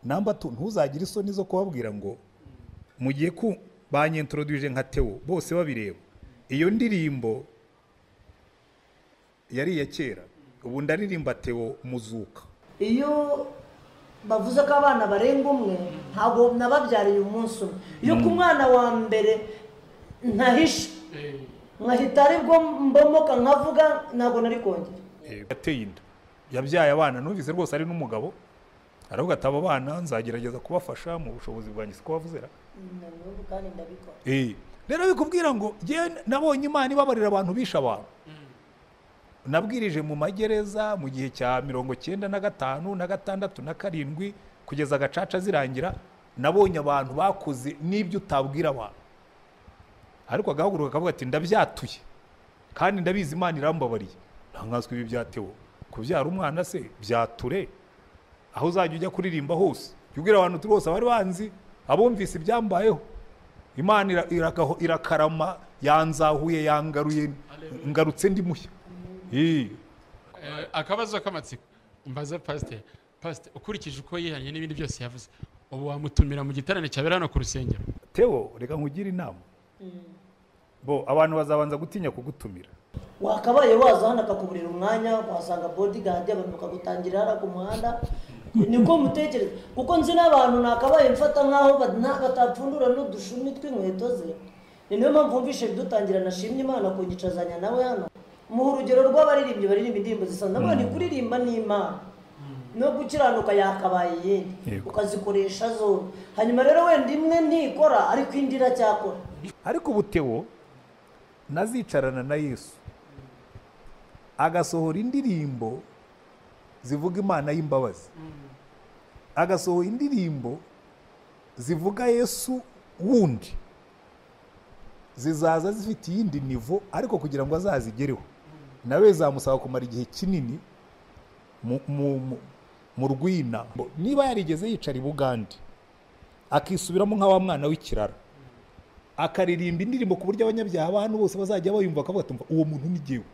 Number 2, ntuzagire isoni zo kubabwira ngo mugiye ku banyintroduce nka Theo bose babireba. Iyo ndirimbo yari iya kera, ubu ndaririmba Theo Muzuka. Iyo bavuze ko abana barenga umwe, ntabwo nababyariye umunsi umwe. Iyo ku mwana wa mbere ntahisha nkahita aribwo mbomoka nkavuga, ntabwo nari kongera. Yateye inda, yabyaye abana, numvise rwose ari n'umugabo aravuga ati abo bana nzagerageza kubafasha mu bushobozi bwanjye, siko wavuzera kandi ndabikora. Rero bikubwira ngo nabonye Imana ibabarira abantu bisha abantu. Nabwirije mu magereza mu gihe cya 95 na 6 na 7 kugeza gacaca zirangira, nabonye abantu bakoze n'ibyo utabwira abantu, ariko agahaguruka akavuga ati ndabyatuye kandi ndabizi Imana irambabariye. Ntankazwe ibi bya Theo kubyara umwana se byature, aho uzajya ujya kuririmba hose ubwira abantu bose abari banzi abumvise ibyambayeho, Imana irakarama yanzahuye yangaruye ngarutse ndi mushya. Akabazo k'amatsiko mbaza pastor, ukurikije uko yihanye n'ibindi byose yavuze, ubu wamutumira mu giterane cyabera hano ku rusengero? Theo, reka nkugire inama. Bo abantu bazabanza gutinya kugutumira. Wakabaye waza hano akakuburira umwanya, wasanga bodyguard abantu bakagutangira hara ku muhanda, niko mutekereza. Kuko nzi n'abantu nakabaye mfata nkaho batapfundura n'udushumi tw'inkweto ze. Ni niyo mpamvu mvise dutangira nashimye Imana kunyicazanya nawe hano. Mu urugero rw'abaririmbyi baririmba indirimbo zisanzwe, nabwo ni kuririmba n'Imana no gukiranuka yakabaye iyindi ukazikoresha zo. Hanyuma rero wenda imwe ntikora ariko indi iracyakora. Ariko ubu Theo nazicarana na Yesu agasohora indirimbo zivuga Imana y'imbabazi, agasohora indirimbo zivuga Yesu wundi, zizaza zifite iyindi nivo, ariko kugira ngo azazigereho nawe zamusaba kumara igihe kinini mu rwina. Niba yarigeze yicara i Bugande akisubiramo nka wa mwana w'ikirara, akaririmba indirimbo ku buryo abanyabyaha abantu bose bazajya bayumva bakavuga ati uwo muntu ni jyewe.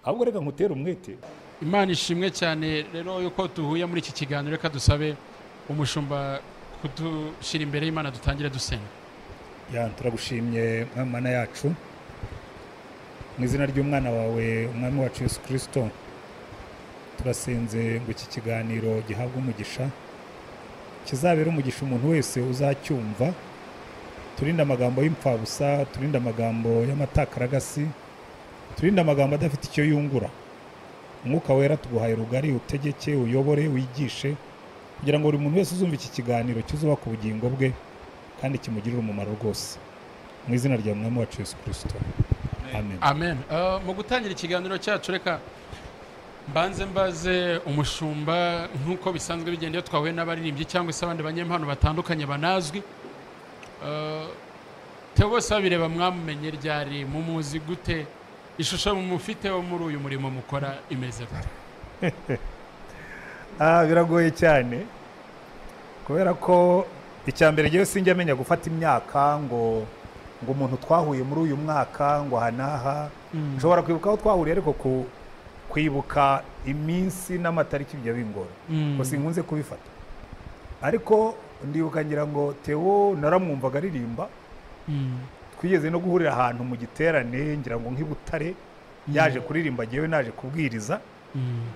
Ahubwo reka nkutere umwete. Imana ishimwe cyane rero yuko duhuye muri iki kiganiro, reka dusabe umushumba kudushira imbere y'Imana dutangire dusenga. Ya, turagushimye Mana yacu mu izina ry'umwana wawe umwami wacu Yesu Kristo, turasenze ngo iki kiganiro gihabwe umugisha, kizabere umugisha umuntu wese uzacyumva. Turinde amagambo y'impfabusa, turinde amagambo y'amatakaragasi, turinde amagambo adafite icyo yungura. Umwuka wera tuguhaye rugari, utegeke, uyobore, wigishe, kugira ngo buri muntu wese uzumva iki kiganiro cyuzubaka ubugingo bwe kandi kimugirire umumaro rwose. Mu izina rya Mwami wacu Yesu Kristo. Amen. Amen. Mu gutangira ikiganiro cyacu reka mbanze mbaze umushumba, nkuko bisanzwe bigenda iyo twahuye n'abaririmbyi cyangwa se abandi banyempano batandukanye banazwi, Theo bose babireba mwamumenye ryari, mumuzi gute, ishusho mumufiteho muri uyu murimo mukora imeze gute? Biragoye cyane kubera ko icya mbere ngewe sinjya amenya gufata imyaka ngo umuntu twahuye muri uyu mwaka ngo aha n'aha. Nshobora kwibuka aho twahuriye, ariko kwibuka iminsi n'amatariki bijya bingora, ngo sinkunze kubifata. Ariko ndibuka ngira ngo Theo naramwumvaga aririmba, twigeze no guhurira ahantu mu giterane ngira ngo nk'i Butare, yaje kuririmba ngewe naje kubwiriza.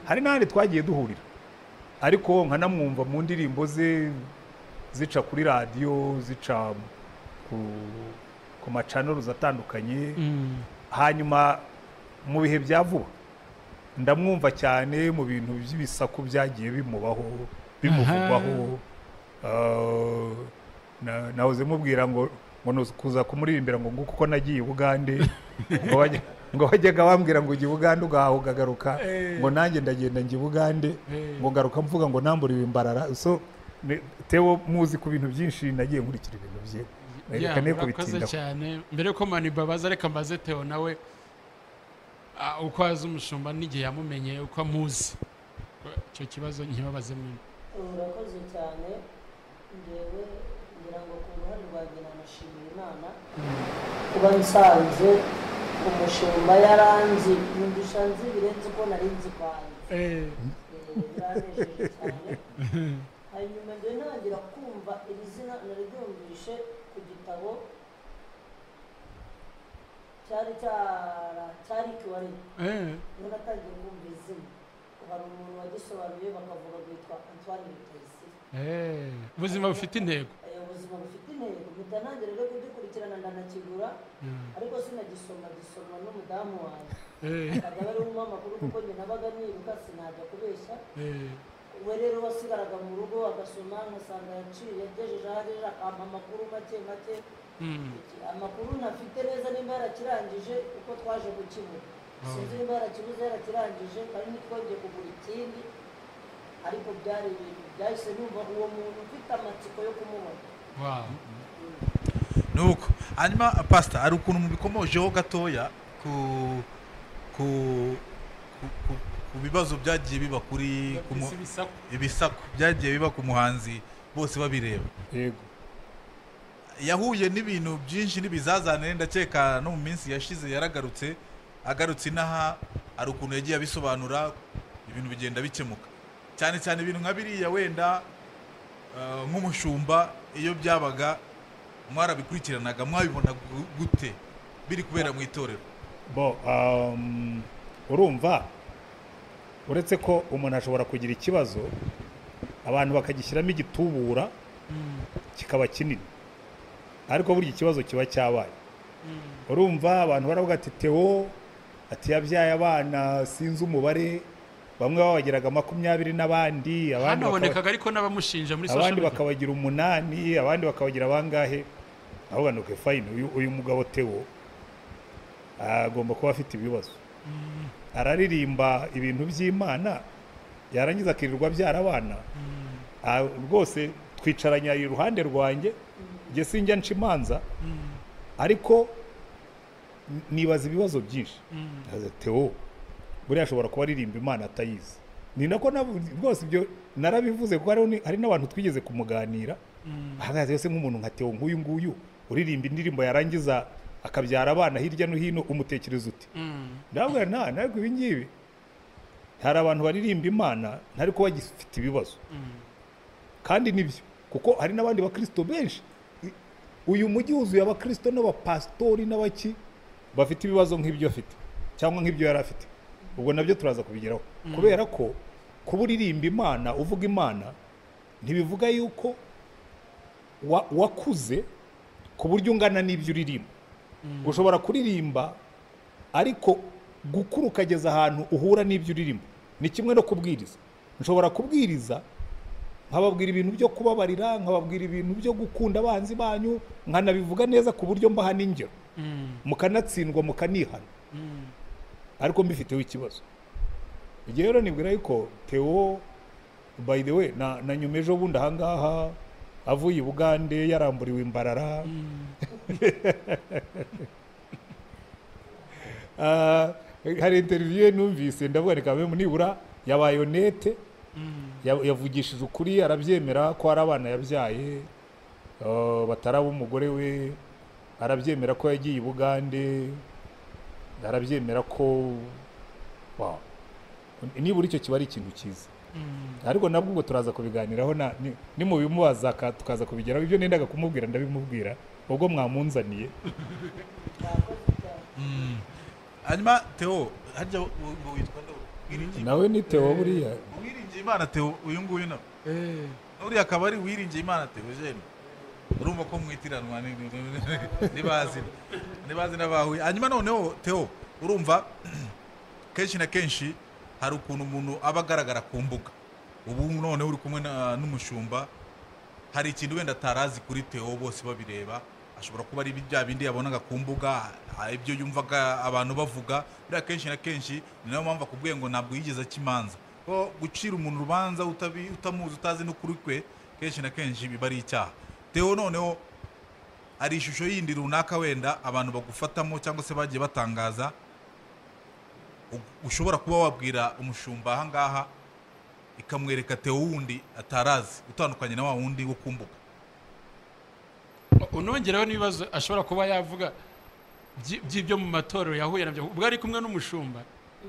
Hari n'ahandi twagiye duhurira, ariko nkanamwumva mu ndirimbo ze zica kuri radiyo, zica ku macanoruzi atandukanye. Hanyuma mu bihe bya vuba ndamwumva cyane mu bintu by'ibisaku byagiye bimubaho, bimuvugwaho. Nahoze mubwira ngo kuza kumuririmbira ngo nguko uko nagiye i Bugande, ngo bajyaga bambwira ngo ujye i Bugande ugahaha ukagaruka, ngo nanjye ndagenda njye i Bugande, ngo ngaruka mvuga ngo namburiwe imbarara. So Theo muzi ku bintu byinshi, nagiye nkurikira ibintu bye. Reka ne kubitinda cyane. Mbere ko Mani babaza, reka mbaze Theo nawe uko azi umushumba n'igihe yamumenye, uko amuzi, icyo kibazo nkibabaze mwe. Urakoze cyane. Ngewe ngira ngo ku ruhande rwanjye nanashimira Imana kuba nsanze umushumba yaranzi, ndusha nzi birenze uko nari nzi kwanjye. Biranejeje cyane. Hanyuma njye ntangira kumva iri zina nariryumvishe ku gitabo cyari cyari kiwareye. Niho natangiye kumva izina. Hari umuntu wagisobanuye, bakavuga ngo yitwa Antoine Rutayisire. Ubuzima bufite intego. Ubuzima bufite intego. Mpita ntangira rero kugikurikirana, ndanakigura, ariko sinagisoma, gisomwa n'umudamu wanjye, akajya bari bumuha amakuru, kuko njye nabaga niruka, sinajya kubeshya. We rero wasigaraga mu rugo agasoma, ngasanga yaciye yagejeje aho agejeje, akampa amakuru make make. Amakuru ntafite neza nimba yarakirangije, kuko twaje kukibura, sinzi nimba yarakibuze yarakirangije, kandi ntitwongeye kugura ikindi. Ariko byari ibintu byahise numva uwo muntu ufite amatsiko yo kumubona. Nuko hanyuma, pastor, hari ukuntu mubikomojeho gatoya ku bibazo byagiye biba kuri ibisaku. Ibisaku byagiye biba ku muhanzi bose babireba. Yego. Yahuye n'ibintu byinshi n'ibizazane, ndakeka no mu minsi yashize yaragarutse, agarutse inaha hari ukuntu yagiye abisobanura, ibintu bigenda bikemuka. Cyane cyane ibintu nka biriya wenda, nk'umushumba, iyo byabaga mwarabikurikiranaga, mwabibona gute biri kubera mu itorero? Bo, urumva, uretse ko umuntu ashobora kugira ikibazo, abantu bakagishyiramo igitubura kikaba kinini, ariko burya ikibazo kiba cyabaye. Urumva, abantu baravuga ati Theo, ati yabyaye abana sinzi umubare, bamwe babagiraga 20 n'abandi, abandi Hano habonekaga ariko n'abamushinja muri social abandi media. bakabagira 8, abandi bakabagira bangahe. Ahubwo ni okay, fine, uyu mugabo Theo agomba kuba afite ibibazo. Araririmba ibintu by'Imana, yarangiza akirirwa abyara abana. Rwose twicaranye iruhande rwanjye, njye sinjya nca imanza, ariko nibaza ibibazo byinshi. Ndaza, Theo buriya ashobora kuba aririmba Imana atayizi. Ni nako rwose ibyo narabivuze, kuko hari n'abantu twigeze kumuganira ahagaze yose, nk'umuntu nka Theo nk'uyu nguyu uririmba indirimbo yarangiza akabyara abana hirya no hino, umutekereza uti? Ndabwira nta ntabwo ibi ngibi, hari abantu baririmba Imana ntari kuba bagifite ibibazo. Kandi nibyo, kuko hari n'abandi bakristo benshi. Uyu mujyi wuzuye abakristo n'abapasitori n'abaki bafite ibibazo nk'ibyo afite cyangwa nk'ibyo yari afite. Ubwo nabyo turaza kubigeraho, kubera ko kuba uririmba Imana, uvuga Imana, ntibivuga yuko wakuze ku buryo ungana n'ibyo uririmba. Ushobora kuririmba, ariko gukura ukageza ahantu uhura n'ibyo uririmba ni kimwe no kubwiriza. Nshobora kubwiriza nkababwira ibintu byo kubabarira, nkababwira ibintu byo gukunda abanzi banyu, nkanabivuga neza ku buryo mbaha n'ingero, mukanatsindwa, mukanihana, ariko mbifiteho ikibazo. Igihe rero nibwira yuko Theo, by the way, na nyuma ejo bundi ahangaha avuye i Bugande yaramburiwe imbarara. Hari interview ye numvise, ndavuga reka mbe nibura yabaye honnête, yavugishije ukuri, arabyemera ko hari abana yabyaye bataraba umugore we, arabyemera ko yagiye i Bugande, arabyemera ko, wow, nibura icyo kiba ari ikintu cyiza. Ariko nabwo ubwo turaza kubiganiraho, nimubimubaza tukaza kubigeraho. Ibyo nendaga kumubwira ndabimubwira ubwo mwamunzaniye. Mwakoze cyane. Hanyuma Theo, harya ngo witwa nde? Wiringiye Nawe ni Theo buriya. Uwiringiye Imana Theo, uyu nguyu nawe, uriya akaba ari Uwiringiye Imana Theogene. Urumva ko mwitiranwa, nibazi n'abahuye. Hanyuma noneho Theo, urumva kenshi na kenshi hari ukuntu umuntu aba agaragara ku mbuga. Ubu noneho uri kumwe n'umushumba, hari ikintu wenda atarazi kuri Theo bose babireba. Ashobora kuba ari bya bindi yabonaga ku mbuga, ibyo yumvaga abantu bavuga. Buriya kenshi na kenshi ni nayo mpamvu akubwiye ngo ntabwo yigeze aca imanza, ko gucira umuntu urubanza utamuzi, utazi n'ukuri kwe, kenshi na kenshi biba ari icyaha. Theo, noneho hari ishusho yindi runaka wenda abantu bagufatamo cyangwa se bagiye batangaza, ushobora kuba wabwira umushumba ahangaha ikamwereka Theo wundi atarazi, utandukanye na wa wundi wo ku mbuga? Unongeraho n'ibibazo ashobora kuba yavuga by'ibyo mu matorero yahuye nabyo ubwo ari kumwe n'umushumba.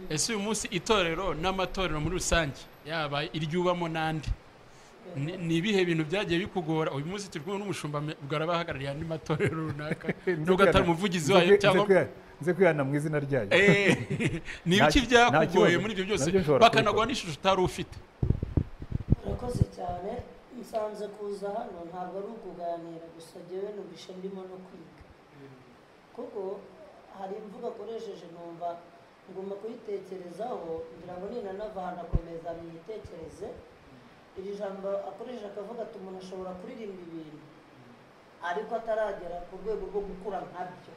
Ese uyu munsi itorero n'amatorero muri rusange, yaba iryubamo n'andi, Ni ibihe bintu byagiye bikugora? Uyu munsi turi kumwe n'umushumba bwarabahagarariye andi matorero runaka, nubwo atari umuvugizi wayo cyangwa nze kwihana mu izina ryayo. Ni ibiki byakugoye muri ibyo byose bakanaguha n'ishusho utari ufite? Urakoze cyane. Nsanze kuza hano ntabwo ari ukuganira gusa, jyewe numvishe ndimo no kwiga, kuko hari imvugo akoresheje numva ngomba kuyitekerezaho, ngira ngo ninanava hanakomeza myitekereze. Iri jambo akoresheje akavuga ati umuntu ashobora kuririmba ibintu ariko ataragera ku rwego rwo gukura nkabyo,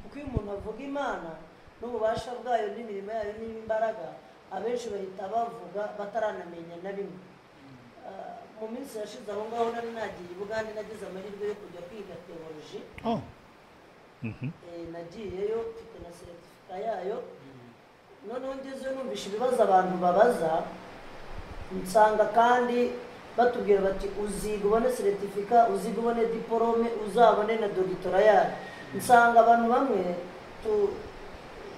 kuko iyo umuntu avuga Imana n'ububasha bwayo n'imirimo yayo n'imbaraga, abenshi bahita bavuga bataranamenya na bimwe. Mu minsi yashize aho ngaho nari nagiye i Bugande, nagize amahirwe yo kujya kwiga teoloji. Nagiyeyo mfite na seritifika yayo. Noneho ngezeyo numvishe ibibazo abantu babaza, nsanga kandi batubwira bati uziga ubone seritifika, uziga ubone diporome, uzabone na dogitora yayo. Nsanga abantu bamwe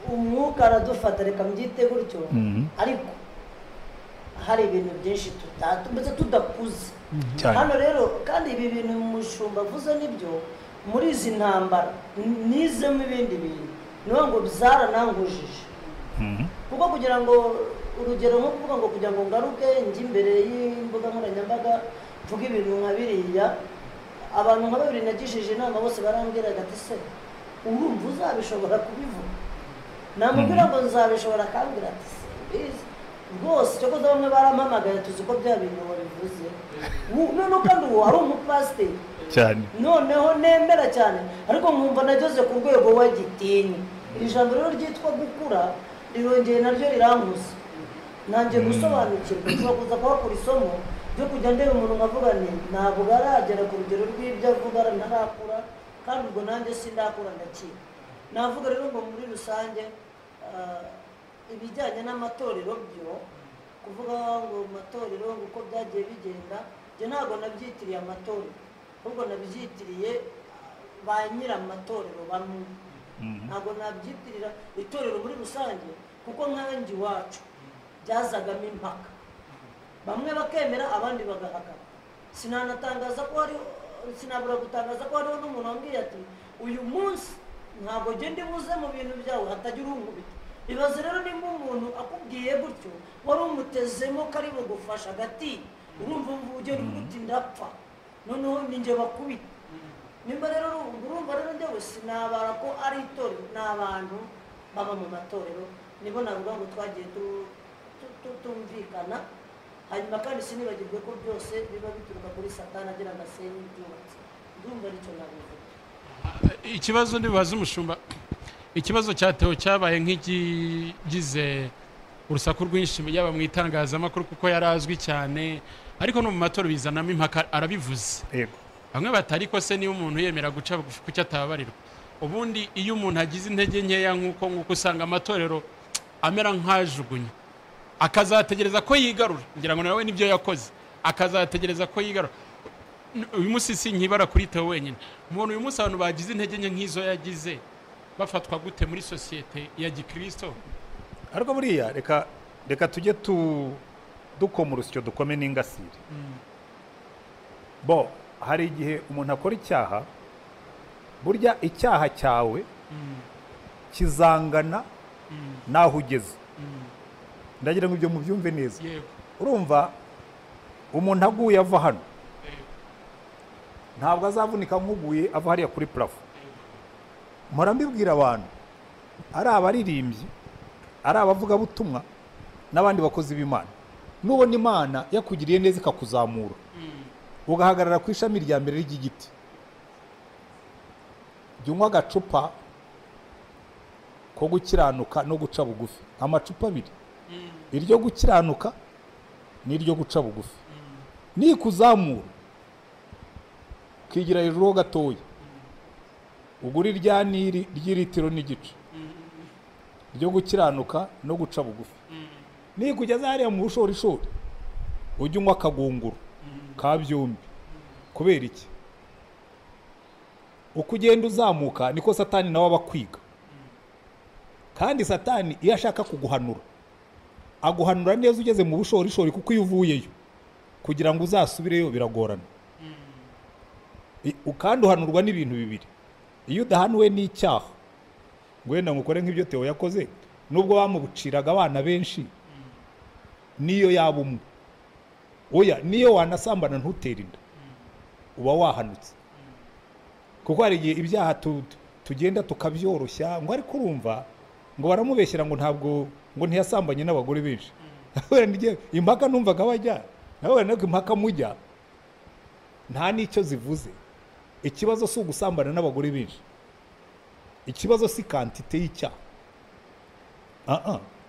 umwuka aradufata, reka mbyite gutyo, ariko hari ibintu byinshi ndetse tudakuze hano rero. Kandi ibi bintu umushumba avuze nibyo, muri izi ntambara nizemo ibindi bintu niyo ngo byaranangujije, kuko kugira ngo urugero nko kuvuga ngo kugira ngo ngaruke njye imbere y'imbuga nkoranyambaga mvuge ibintu nka biriya, abantu nka babiri nagishije inama bose barambwiraga ati se urumva uzabishobora kubivuga? Namubwira ngo nzabishobora, akambwira ati simbizi rwose. Cyokoze bamwe barampamagaye tuzi ko bya bintu wabivuze. Noneho kandi uwo ari umupasiteri cyane, noneho nemera cyane, ariko nkumva nageze ku rwego wagitinya. Iri jambo rero ryitwa gukura rirongeye naryo rirankuza, nanjye gusobanukirwa. Nshobora kuza kuhakura isomo ryo kujya ndeba umuntu nkavuga nti ntabwo aragera ku rugero rw'ibyo avuga, ntarakura, kandi ubwo nanjye sindakura ndakira. Navuga rero ngo muri rusange ibijyanye n'amatorero byo kuvuga ngo amatorero ngo uko byagiye bigenda, njye ntabwo nabyitiriye amatorero, ahubwo nabyitiriye ba nyir'amatorero bamwe. Ntabwo nabyitirira itorero muri rusange, kuko nkanjye iwacu byazagamo impaka, bamwe bakemera abandi bagahakana. Sinanatangaza ko hari, sinabura gutangaza ko hariho n'umuntu wambwiye ati uyu munsi ntabwo genda ibuze mu bintu byawe hatagira unkubita. Ibaze rero nimba umuntu akubwiye gutyo wari umutezemo ko ari bugufasha agati, urumva ugenda uvuga uti ndapfa, noneho ninjye bakubita. Nimba rero urumva rero njyewe sinabara ko ari itorero, ni abantu baba mu matorero nibo navuga ngo twagiye tumvikana. Hanyuma kandi sinibagirwe ko byose biba bituruka kuri Satani agira ngo asenye ibyubatse. Ndumva aricyo nabivuga. Ikibazo ndibaza umushumba, ikibazo cya Theo cyabaye nk'igize urusaku rwinshi yaba mu itangazamakuru kuko yari azwi cyane, ariko no mu matora bizanamo impaka, arabivuze. Yego. Bamwe batari ko se niba umuntu yemera guca bugufi kuki atababarirwa. Ubundi iyo umuntu agize intege nkeya nk'uko nguko usanga amatorero amera nk'ajugunya, akazategereza ko yigarura. Ngira ngo nawe nibyo yakoze, akazategereza ko yigarura. Uyu munsi si nkibara kuri Theo wenyine, mubona uyu munsi abantu bagize intege nke nk'izo yagize bafatwa gute muri sosiyete ya gikristo? Ariko buriya reka tujye dukoma urusyo dukome n'ingasire. Bo hari igihe umuntu akora icyaha, burya icyaha cyawe kizangana naho ugeze. Ndagira ngo ibyo mubyumve neza. Urumva umuntu aguye ava hano ntabwo azavunika nk'uguye ava hariya kuri plafo. Mpora mbibwira abantu, ari abaririmbyi, ari abavugabutumwa n'abandi bakozi b'Imana, nubona Imana yakugiriye neza ikakuzamura ugahagarara ku ishami rya mbere ry'igiti, jya unywa agacupa ko gukiranuka no guca bugufi, amacupa abiri, iryo gukiranuka n'iryo guca bugufi. Nikuzamura ukigira hejuru ho gatoya, ugura irya niri ry'ilitiro n'igice ryo gukiranuka no guca bugufi. Nikugeza hariya mu bushorishori ujye unywa akagunguru ka byombi. Kubera iki? Uko ugenda uzamuka niko Satani nawe aba akwiga. Kandi Satani iyo ashaka kuguhanura aguhanura neza ugeze mu bushorishori, kuko iyo uvuyeyo Kugira ngo uzasubireyo biragorana. Kandi uhanurwa n'ibintu bibiri. Iyo udahanuwe n'icyaha, ngo wenda ngukore nk'ibyo Theo yakoze, nubwo bamubuciraga abana benshi, niyo yaba umwe, oya, niyo wanasambana ntutere inda, uba wahanutse. Kuko hari igihe ibyaha tugenda tukabyoroshya, ngo ariko urumva ngo baramubeshyira ngo ntabwo ngo ntiyasambanye n'abagore benshi. Impaka numvaga bajya, nawe nako impaka mujya nta n'icyo zivuze. Ikibazo si ugusambana n'abagore benshi, ikibazo si kantite y'icyaha.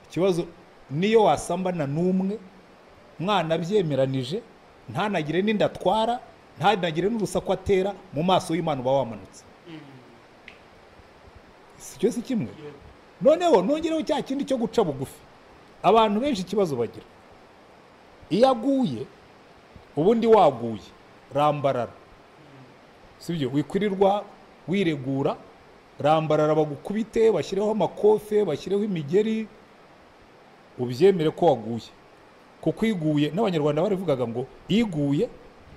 Ikibazo niyo wasambana n'umwe mwana byemeranije, ntanagire n'inda atwara, ntanagire n'urusaku atera, mu maso y'Imana uba wamanutse. Si cyo si kimwe? Noneho nongereho cya kindi cyo guca bugufi. Abantu benshi ikibazo bagira, iyo aguye, ubundi waguye rambarara, sibyo? Wikwirirwa wiregura, rambarara, bagukubite, bashyireho amakofe, bashyireho imigeri, ubyemere ko waguye. Kuko iguye, n'Abanyarwanda barivugaga ngo iguye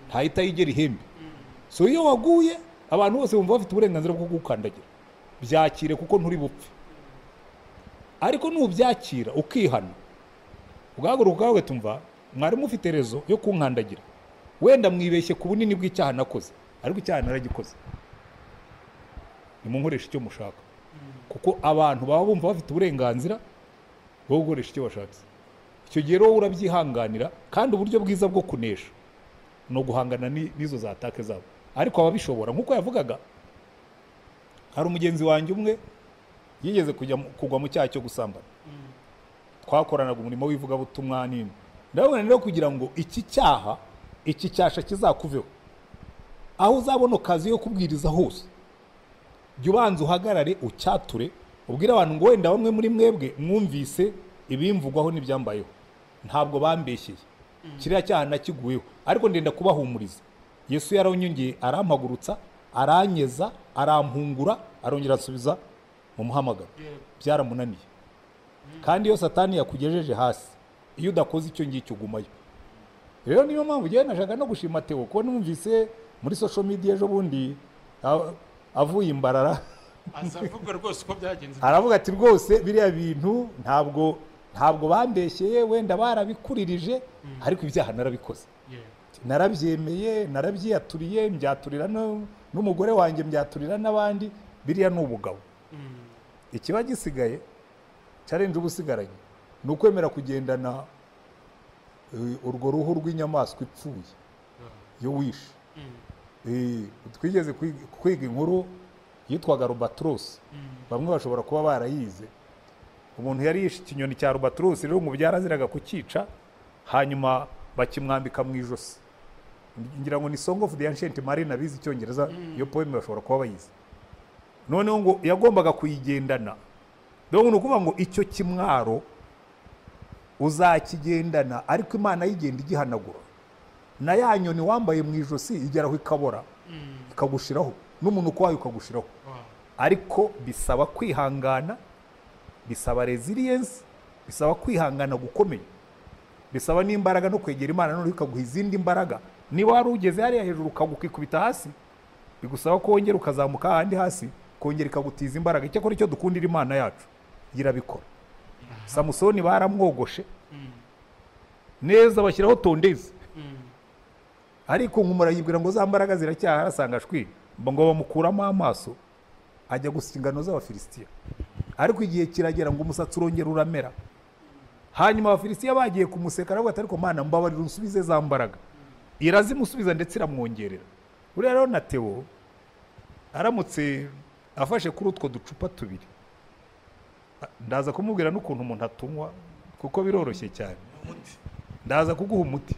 ntahita yigera ihembe. So iyo waguye, abantu bose bumva bafite uburenganzira bwo kugukandagira. Byakire kuko nturi bupfe. Ariko nubyakira ukihana, ugahaguruka ukavuga tumva mwari mufite raison yo kunkandagira, wenda mwibeshye ku bunini bw'icyaha nakoze, ariko icyaha naragikoze, nimunkoresha icyo mushaka. Kuko abantu baba bumva bafite uburenganzira bwo gukoresha icyo bashatse. Icyo gihe rero urabyihanganira, kandi uburyo bwiza bwo kunesha ni uguhangana n'izo za attaque zabo. Ariko ababishobora, nk'uko yavugaga, hari umugenzi wanjye umwe yigeze kujya kugwa mu cyaha cyo gusambana. Twakoranaga umurimo w'ivugabutumwa nini. Ndabona rero kugira ngo iki cyaha, iki cyasha kizakuveho, aho uzabona occasion yo kubwiriza hose, jya ubanza uhagarare ucyature, ubwire abantu ngo wenda bamwe muri mwebwe mwumvise ibimvugwaho n'ibyambayeho, ntabwo bambeshyeye, kiriya cyaha nakiguyeho, ariko ndenda kubahumuriza. Yesu yaranyongeye, arampagurutsa, aranyeza, arampungura, arongera ansubiza mu muhamagaro. Byaramunaniye. Kandi iyo Satani yakugejeje hasi, iyo udakoze icyo ngicyo ugumayo. Rero niyo mpamvu njyewe nashaka no gushima Theo, kuko numvise muri social media ejo bundi avuye imbarara, aza avuga rwose uko byagenze. Aravuga ati rwose biriya bintu ntabwo bambeshyeye, wenda barabikuririje, ariko ibyaha narabikoze, narabyemeye, narabyiyaturiye, mbyaturira n'umugore wanjye, mbyaturira n'abandi. Biriya ni ubugabo. Ikiba gisigaye, challenge uba usigaranye, ni ukwemera kugendana urwo ruhu rw'inyamaswa ipfuye iyo wishe. Twigeze kwiga inkuru yitwaga Albatros, bamwe bashobora kuba barayize. Umuntu yari yishe ikinyoni cya Albatros rero, ngo byaraziraga kucyica, hanyuma bakimwambika mu ijosi. Ngira ngo ni Song of the Ancient Mariner, abize Icyongereza iyo poem bashobora kuba bayizi. Noneho ngo yagombaga kuyigendana. Donc ni ukuvuga ngo icyo kimwaro uzakigendana, ariko Imana yigenda igihanagura. Na ya nyoni wambaye mu ijosi igeraho ikabora, ikagushiraho, n'umunuko wayo ukagushiraho. Ariko bisaba kwihangana, bisaba resilience, bisaba kwihangana gukomeye, bisaba n'imbaraga no kwegera Imana, noneho ikaguha izindi mbaraga. Niba wari ugeze hariya hejuru ukagwa ukikubita hasi, bigusaba ko wongera ukazamuka ahandi hasi, kongera ikagutiza imbaraga. Icyakora icyo dukundira Imana yacu, irabikora. Samusoni baramwogoshe neza, bashyiraho tondeuse, ariko nkumura yibwira ngo za mbaraga ziracyahari, asanga shwi, ngo bamukuramo amaso, ajya gusa ingano z'Abafilisitiya. Ariko igihe kiragera ngo umusatsi urongera uramera. Hanyuma Abafilisitiya bagiye kumuseka, aravuga ati ariko Mana, mbabarira unsubize za mbaraga. Irazimusubiza, ndetse iramwongerera. Buriya rero na Theo aramutse afashe kuri utwo ducupa tubiri, ndaza kumubwira n'ukuntu umuntu atunywa, kuko biroroshye cyane. Umuti. Ndaza kuguha umuti,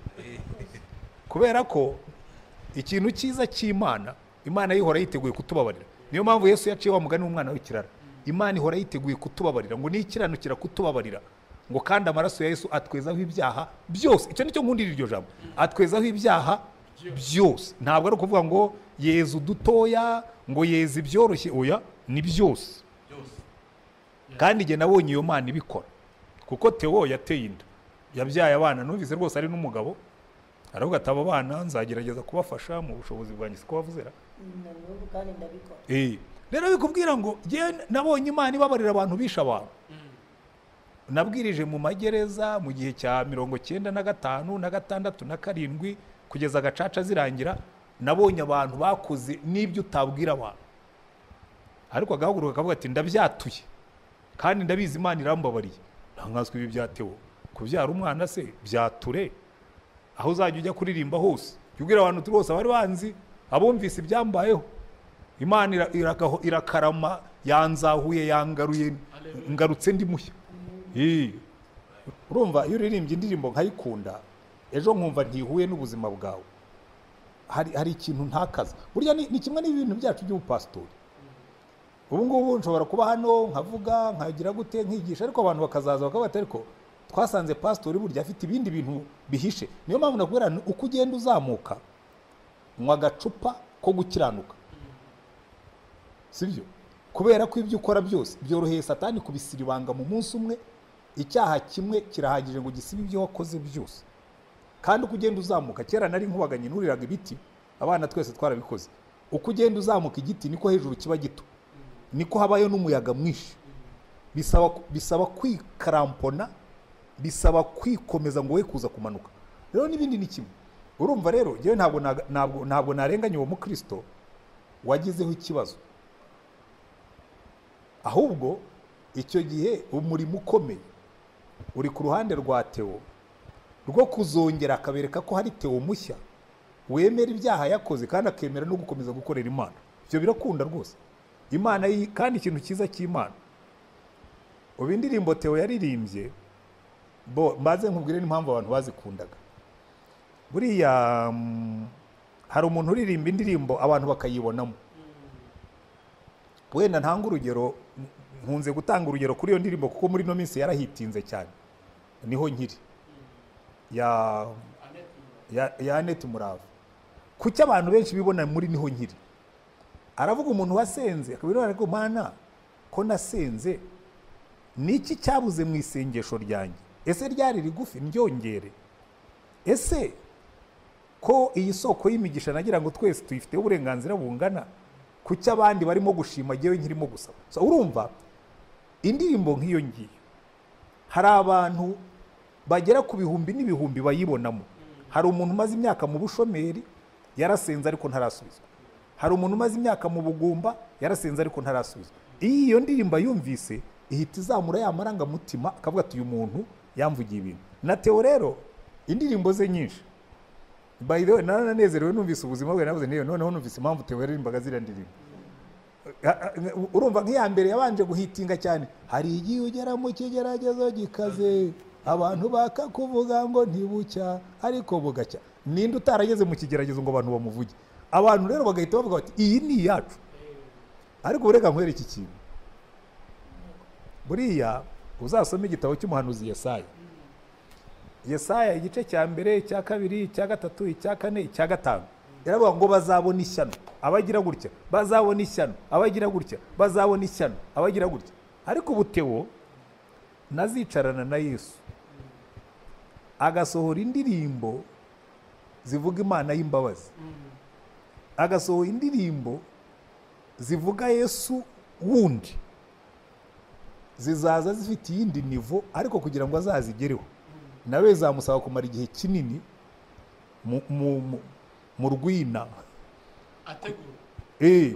kubera ko ikintu cyiza cy'Imana, Imana ihora yiteguye kutubabarira. Niyo mpamvu Yesu yaciye wa mugani w'umwana w'ikirara. Imana ihora yiteguye kutubabarira, ngo nikiranukira kutubabarira, ngo kandi amaraso ya Yesu atwezaho ibyaha byose. Icyo nicyo nkundira iryo jambo, atwezaho ibyaha byose. Ntabwo ari ukuvuga ngo yeza udutoya, ngo yeza ibyoroshye, oya, ni byose. Byose. Kandi igihe nabonye iyo Mana ibikora, kuko Theo yateye inda, yabyaye abana, numvise rwose ari n'umugabo. Aravuga ati abo bana nzagerageza kubafasha mu bushobozi bwanjye, siko wavuze ra? Na n'ubu kandi ndabikora. Rero bikubwira ngo njyewe nabonye Imana ibabarira abantu bishe abantu. Nabwirije mu magereza mu gihe cya 95 na 6 na 7 kugeza gacaca zirangira, nabonye abantu bakoze n'ibyo utabwira abantu, ariko agahaguruka akavuga ati ndabyatuye kandi ndabizi Imana irambabariye. Ntankazwe ibi bya Theo kubyara umwana se byature, aho uzajya ujya kuririmba hose jya ubwira abantu uti bose abari banzi abumvise ibyambayeho Imana irakarama yanzahuye yangaruye ngarutse ndi mushya. Urumva iyo uririmbye indirimbo nkayikunda ejo nkumva ntihuye n'ubuzima bwawe, hari ikintu ntakaza. Burya ni kimwe n'ibintu byacu by'ubupasitori. Ubu ngubu nshobora kuba hano nkavuga nkagira gute nkigisha, ariko abantu bakazaza bakavuga ati ariko twasanze pasitori burya afite ibindi bintu bihishe. Niyo mpamvu nakubwira nti uko ugenda uzamuka nywa agacupa ko gukiranuka, sibyo? Kubera ko ibyo ukora byose byoroheye Satani kubisiribanga mu munsi umwe. Icyaha kimwe kirahagije ngo gisibe ibyo wakoze byose. Kandi uko ugenda uzamuka, kera nari nkubaganye nuriraga ibiti, abana twese twarabikoze. Uko ugenda uzamuka igiti niko hejuru kiba gito, niko habayo n'umuyaga mwinshi. Bisaba kwikarampona, bisaba kwikomeza ngo we kuza kumanuka. Rero n'ibindi ni kimwe. Urumva rero njyewe ntabwo narenganya uwo mukristo wagizeho ikibazo, ahubwo icyo gihe umurimo ukomeye uri ku ruhande rwa Theo rwo kuzongera akabereka ko hari Theo mushya wemera ibyaha yakoze kandi akemera no gukomeza gukorera Imana. Ibyo birakunda rwose Imana kandi ikintu cyiza cy'Imana, ubu indirimbo Theo yaririmbye bo mbaze nkubwire n'impamvu abantu bazikundaga. Buriya hari umuntu uririmba indirimbo abantu bakayibonamo. Wenda ntanga urugero, nkunze gutanga urugero kuri iyo ndirimbo kuko muri no minsi yarahitinze cyane, niho nkiri ya Annette Murava. Kuki abantu benshi bibona muri niho nkiri? Aravuga umuntu wasenze akabira ariko Mana ko nasenze, niki cyabuze mu isengesho ryanjye? Ese ryari rigufi ndyongere? Ese ko iyi soko y'imigisha nagira ngo twese tuyifite uburenganzira bungana, kuki abandi barimo gushima jyewe nkirimo gusaba? So urumva indirimbo nk'iyo ngiyo hari abantu bagera ku bihumbi n'ibihumbi bayibonamo. Hari umuntu umaze imyaka mu bushomeri yarasenze ariko ntarasubizwa. Hari umuntu umaze imyaka mu bugumba yarasenze ariko ntarasubizwa. Iyo ndirimbo yumvise ihita izamura ya marangamutima akavuga ati uyu muntu yamvugiye ibintu. Na Theo rero indirimbo ze nyinshi, by the way naranezerewe numvise ubuzima bwe, navuze ntiyo noneho numvise impamvu Theo yaririmbaga ziriya ndirimbo. Urumva nk'iya mbere yabanje guhitinga cyane, hari igihe ugera mu kigeragezo gikaze abantu bakakuvuga ngo ntibucya ariko bugacya. Ninde utarageze mu kigeragezo ngo abantu bamuvuge? Abantu rero bagahita bavuga bati iyi ni iyacu. Ariko ureka nkwere iki kintu, buriya uzasome igitabo cy'umuhanuzi Yesaya. Yesaya igice cya mbere, icya kabiri, icya gatatu, icya kane, icya gatanu, yaravuga ngo bazabona ishyano abagira gutya, bazabona ishyano abagira gutya, bazabona ishyano abagira gutya. Ariko ubu Theo nazicarana na Yesu agasohora indirimbo zivuga Imana y'imbabazi, agasohora indirimbo zivuga Yesu wundi, zizaza zifite iyindi nivo, ariko kugira ngo azazigereho nawe zamusaba kumara igihe kinini mu rwina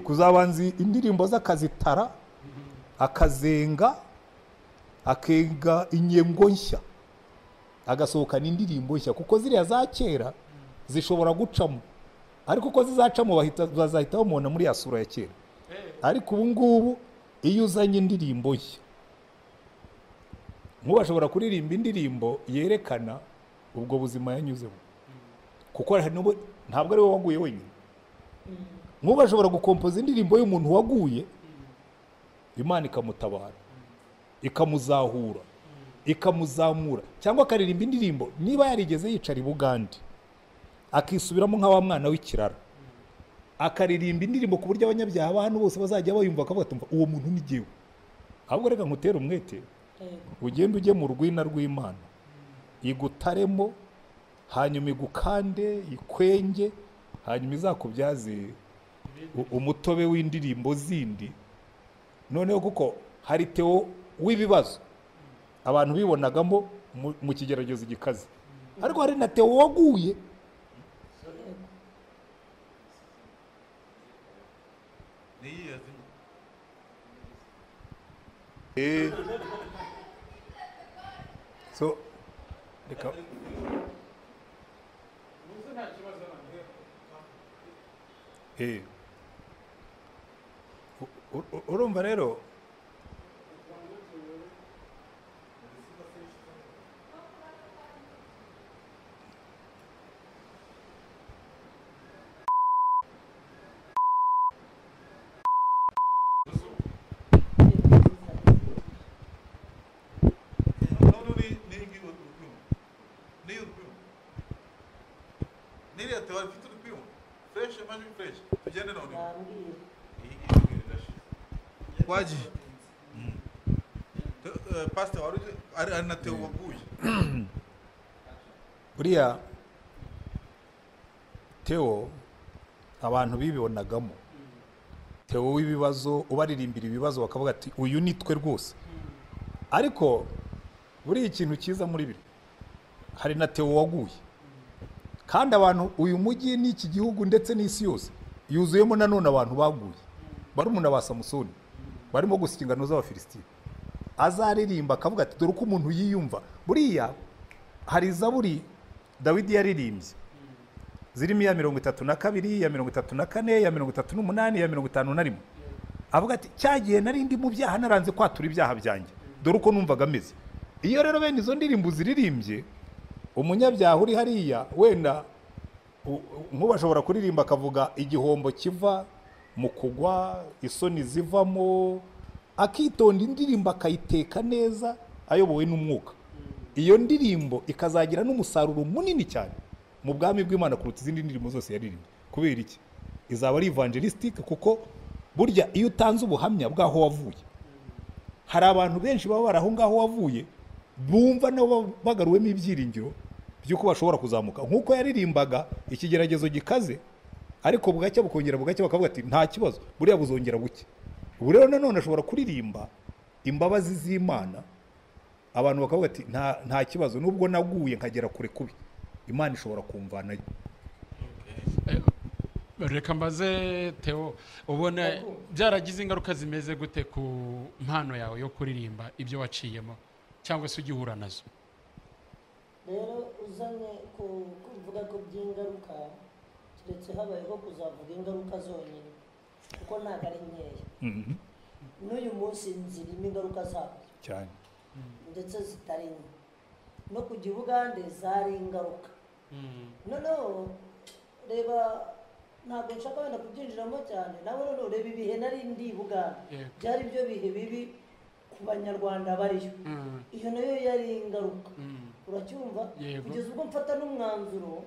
kuzabanza indirimbo z'akazitara, akazenga, akenga inyengo nshya, agasohokana indirimbo nshya, kuko ziriya za kera zishobora gucamo, ariko uko zizacamo bazahita bamubona muri ya sura ya kera. Ariko ubu ngubu iyo uzanye indirimbo nshya, nk'ubu ashobora kuririmba indirimbo yerekana ubwo buzima yanyuzemo, kuko ntabwo ari we waguye wenyine. Nk'ubu ashobora gukompoza indirimbo y'umuntu waguye, Imana ikamutabara, ikamuzahura, ikamuzamura, cyangwa akaririmba indirimbo niba yarigeze yicara i Bugande akisubiramo nka wa mwana w'ikirara, akaririmba indirimbo ku buryo abanyabyaha ba hano bose bazajya bayumva bakavuga ati uwo muntu ni jyewe. Ahubwo reka nkutere umwete, ugende ujye mu rwina rw'Imana igutaremo, Hanyuma igukande ikwenge, hanyuma izakubyaze umutobe w'indirimbo zindi. Noneho kuko hari Theo w'ibibazo abantu bibonagamo mu kigeragezo gikaze, ariko hari na Theo waguye. So reka urumva rero Kwaji pastor wari ari na Theo waguye. Buriya Theo abantu bibonagamo Theo w'ibibazo, ubaririmbira ibibazo bakavuga ati uyu ni twe rwose. Ariko buriya ikintu cyiza muri biri, hari na Theo waguye. Kandi abantu uyu mujyi n'iki gihugu ndetse n'isi yose yuzuyemo nanone abantu baguye, barumuna ba Samusoni barimo gusika ingano z'Abafilisitiya. Azaririmba akavuga ati dore uko umuntu yiyumva. Buriya hari zaburi Dawidi yaririmbye zirimo iya 32, iya 34, iya 38, iya 51. Avuga ati cyagiye nari ndi mu byaha naranze kwatura ibyaha byanjye, dore uko numvaga ameze. Iyo rero bene izo ndirimbo ziririmbye, umunyabyaha uri hariya wenda nk'ubashobora kuririmba akavuga igihombo kiva mu kugwa, isoni zivamo, akitonda indirimbo akayiteka neza ayobowe n'umwuka. Iyo ndirimbo ikazagira n'umusaruro munini cyane mu bwami bw'Imana kuruta izindi ndirimbo zose yaririmbye. Kubera iki? Izaba ari evangelistic, kuko burya iyo utanze ubuhamya bw'aho wavuye, hari abantu benshi baba bari aho ngaho wavuye bumva nabo bagaruwemo ibyiringiro by'uko bashobora kuzamuka. Nk'uko yaririmbaga ikigeragezo gikaze, ariko bugacya bukongera bugacya, bakavuga ati nta kibazo buriya buzongera buke. Ubu rero nanone ashobora kuririmba imbabazi z'Imana, abantu bakavuga ati nta kibazo nubwo naguye nkagera kure kubi, Imana ishobora kumvanayo. Reka mbaze Theo, ubona byaragize ingaruka zimeze gute ku mpano yawe yo kuririmba, ibyo waciyemo cyangwa se ugihura nazo? Rero uzanye kuvuga ko by'ingaruka, keretse habayeho kuzavuga ingaruka zonyine, kuko ntabwo ari nkeya. N'uyu munsi nzirimo ingaruka zabyo cyane, ndetse zitari nke. No kujya i Bugande zari ingaruka. Noneho reba, ntabwo nshaka wenda kubyinjiramo cyane, nawe noneho reba ibihe nari ndi i Bugande, byari byo bihe bibi ku banyarwanda bariyo. Iyo nayo yari ingaruka. Uracyumva? Kugeza ubwo mfata n'umwanzuro,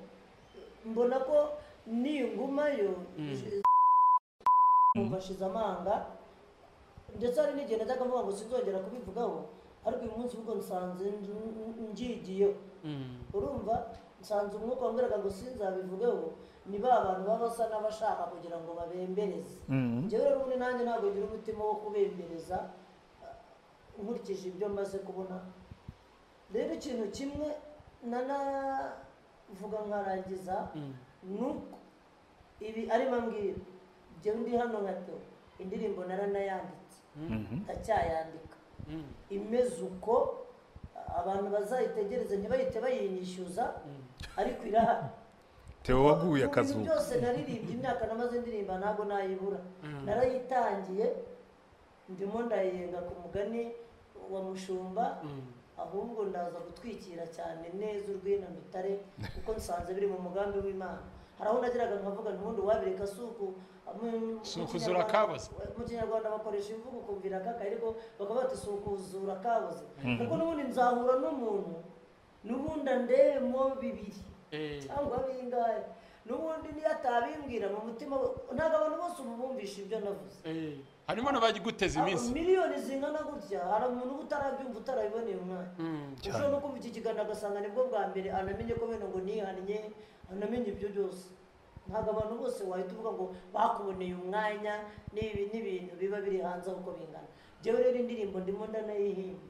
mbona ko ningumayo mbashize amanga, ndetse hari n'igihe najyaga mvuga ngo sinzongera kubivugaho, ariko uyu munsi ubwo nsanze ngigiyeho. Urumva nsanze umwuka wambwiraga ngo sinzabivugeho, ni ba bantu baba basa n'abashaka kugira ngo babembereze. Njyewe rero ubundi nanjye ntabwo ngira umutima wo kubembereza nkurikije ibyo maze kubona. Rero ikintu kimwe nanavuga nkarangiza, nuko ibi arimo ambwira, njyewe ndi hano nka Theo, indirimbo naranayanditse, ndacyayandika, imeze uko abantu bazayitegereza ntibahite bayinyishyuza, ariko irahari. Theo waguye akazuka. Byose naririmbye imyaka namaze ndirimba ntabwo nayibura, narayitangiye ndimo ndayenga ku mugani wa Mushumba, ahubwo ndaza gutwikira cyane neza urwina ndutare, kuko nsanze biri mu mugambi w'Imana. Hari aho nageraga nkavuga ntundi wabireka suku sukuzura kaboze. Mu Kinyarwanda bakoresha imvugo kumvira kaka, ariko bakaba bati sukuzura kaboze, kuko n'ubundi nzahura n'umuntu n'ubundi andemo bibiri cyangwa bingahe. N'ubundi niyo atabimbwira mu mutima, ntabwo abantu bose ubu bumvisha ibyo navuze. Harimo n'abaguteza iminsi miliyoni zingana gutya, hari umuntu uba utarabyumva, utarabiboneye umwanya. Ushobora no kumva iki kiganiro agasanga nibwo bwa mbere anamenye ko bene ngo nihannye, anamenye ibyo byose. Ntabwo abantu bose wahita uvuga ngo bakuboneye umwanya n'ibi n'ibintu biba biri hanze uko bingana. Njyewe rero indirimbo ndimo ndanayihimba,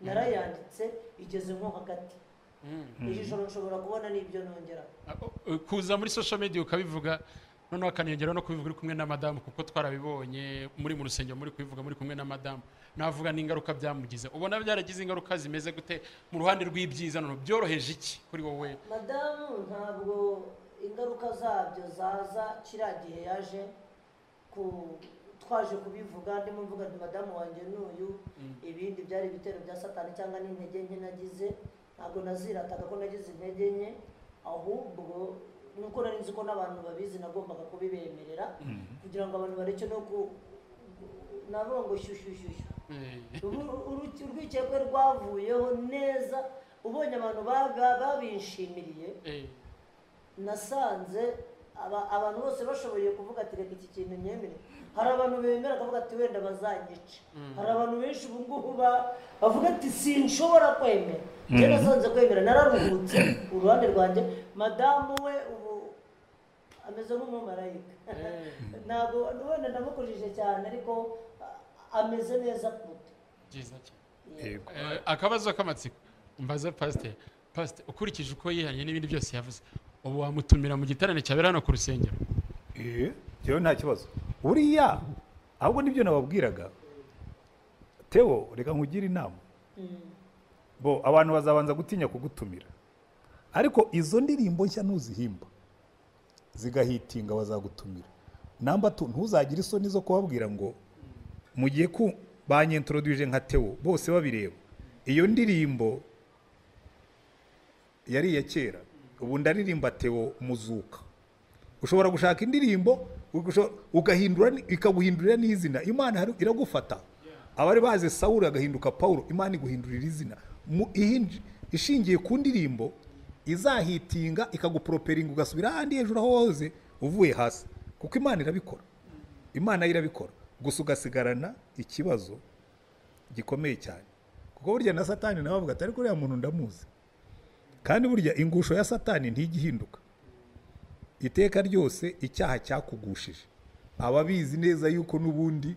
narayanditse igeze nko hagati. Iri joro nshobora kubona n'ibyo nongera kuza muri social media ukabivuga, noneho akaniyongeraho no kubivuga uri kumwe na madamu, kuko twarabibonye muri mu rusengero muri kubivuga muri kumwe na madamu. Navuga n'ingaruka byamugize, ubona byaragize ingaruka zimeze gute mu ruhande rw'ibyiza? Noneho byoroheje iki kuri wowe? Madamu ntabwo ingaruka zabyo zaza kiriya gihe yaje ku twaje kubivuga, ndimo mvuga nti madamu wanjye n'uyu, ibindi byari ibitero bya Satani cyangwa n'intege nke nagize. Ntabwo nazirataga ko nagize intege nke, ahubwo nuko nari nzi ko n'abantu babizi nagombaga kubibemerera kugira ngo abantu bareke no ku navuga ngo shyushyushyushyu. Urwikekwe rwavuyeho neza, ubonye abantu babinshimiriye. Nasanze abantu bose bashoboye kuvuga ati reka iki kintu nyemere. Hari abantu bemera bakavuga ati wenda bazanyica. Hari abantu benshi ubu ngubu bavuga ati sinshobora kwemera. Njye nasanze kwemera, nararuhutse uruhande rwanjye. Madamu we ubu ameze nk'umumarayika, ntabwo wenda ndamukujije cyane, ariko ameze neza kuruta. Byiza cyane. Akabazo k'amatsiko mbaza pasiteri: pasiteri, ukurikije uko yihanye n'ibindi byose yavuze, ubu wamutumira mu giterane cyabera hano ku rusengero? Njyewe nta kibazo buriya, ahubwo nibyo nababwiraga. Theo, reka nkugire inama. Bo abantu bazabanza gutinya kugutumira, ariko izo ndirimbo nshya ntuzihimba zigahitinga bazagutumira. Namba tu, ntuzagire isoni zo kubabwira ngo mugiye ku banyintroduce nka Theo bose babireba. Iyo ndirimbo yari iya kera, ubu ndaririmba Theo Muzuka. Ushobora gushaka indirimbo ugahindura, ikaguhindurira n'izina. Imana iragufata. Abari bazi Sawuli agahinduka Paulo, Imana iguhindurira izina ishingiye ku ndirimbo izahitinga, ikaguproperinga ugasubira ahandi hejuru aho wahoze uvuye hasi, kuko Imana irabikora. Imana irabikora, gusa ugasigarana ikibazo gikomeye cyane, kuko burya na Satani nawe avuga ati ariko uriya muntu ndamuzi. Kandi burya ingusho ya Satani ntigihinduka iteka ryose. Icyaha cyakugushije aba bizi neza yuko n'ubundi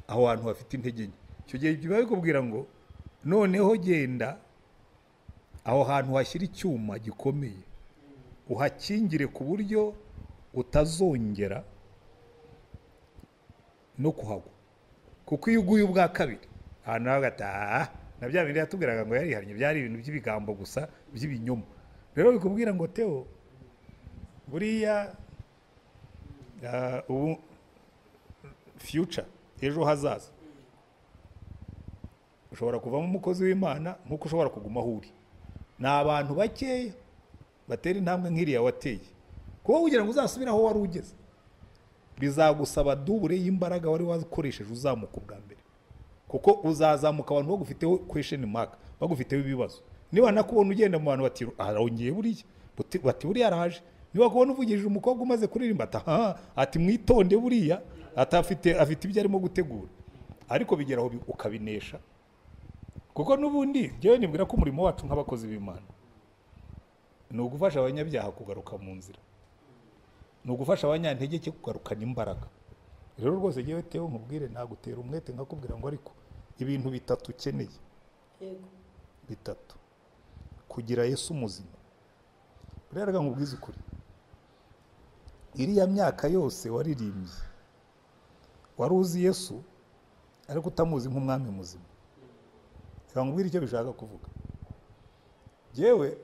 aho hantu hafite intege nke. Icyo gihe biba bikubwira ngo noneho genda aho hantu hashyira icyuma gikomeye, uhakingire ku buryo utazongera no kuhagwa, kuko iyo uguye ubwa kabiri ahantu hagataha na bya bindi yatubwiraga ngo yarihannye byari ibintu by'ibigambo gusa by'ibinyoma. Rero bikubwira ngo Theo, buriya ubu future, ejo hazaza, ushobora kuvamo umukozi w'Imana nk'uko ushobora kuguma aho uri. Ni abantu bakeya batera intambwe nk'iriya wateye, kuba kugira ngo uzasubire aho wari ugeze bizagusaba dubure y'imbaraga wari wakoresheje uzamuka ubwa mbere, kuko uzazamuka abantu bagufiteho question mark, bagufiteho ibibazo. Niba nakubona ugenda mu bantu bati arongeye buriya, bati buriya araje. Niba kubona uvugishije umukobwa umaze kuririmba ati aha, ati mwitonde buriya atafite, afite ibyo arimo gutegura. Ariko bigeraho ukabinesha, kuko n'ubundi njyewe nibwira ko umurimo wacu nk'abakozi b'Imana ni ugufasha abanyabyaha kugaruka mu nzira, ni ugufasha abanyantege kugarukana imbaraga. Rero rwose njyewe Theo nkubwire, nagutera umwete nkakubwira ngo ariko ibintu bitatu ukeneye, bitatu: kugira Yesu muzima. Buriya reka nkubwize ukuri, iriya myaka yose waririmbye wari uzi Yesu ariko utamuzi nk'umwami muzima. Reka nkubwire icyo bishaka kuvuga. Njyewe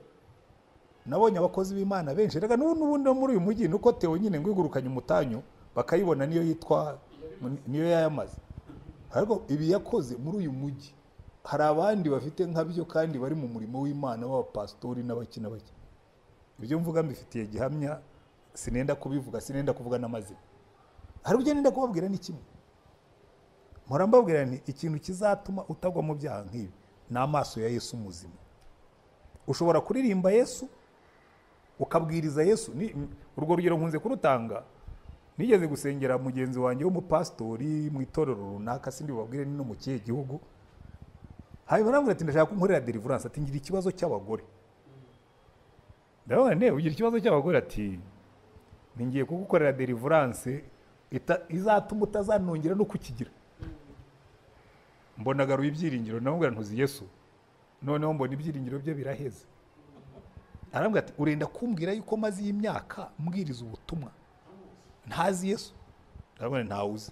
nabonye abakozi b'Imana benshi, reka n'ubundi muri uyu mujyi nuko Theo nyine ngo igurukanye umutanyo bakayibona niyo yitwa niyo yayamaze, ariko ibi yakoze muri uyu mujyi hari abandi bafite nkabyo kandi bari mu murimo w'Imana b'abapasitori n'abaki n'abaki. Ibyo mvuga mbifitiye gihamya, sinenda kubivuga, sinenda kuvuga n'amazina. Hari ibyo nenda kubabwira ni kimwe, mpora mbabwira nti ikintu kizatuma utagwa mu byaha nk'ibi ni amaso ya Yesu muzima. Ushobora kuririmba Yesu, ukabwiriza Yesu. Urwo rugero nkunze kurutanga. Nigeze gusengera mugenzi wanjye w'umupasitori mu itorero runaka, sindi bubabwire ni no mu kihe gihugu. Hanyuma arambwira ati ndashaka ko unkorera deliverance, ati ngira ikibazo cy'abagore. Ndabona ne ugira ikibazo cy'abagore, ati ngiye kugukorera deliverance izatuma utazanongera no kukigira. Mbona garuye ibyiringiro, namubwira ntuzi Yesu. Noneho mbona ibyiringiro bye biraheze. Arambwira ati urenda kumbwira yuko maze iyi myaka mbwiriza ubutumwa ntazi Yesu? Ndabona ntawuzi.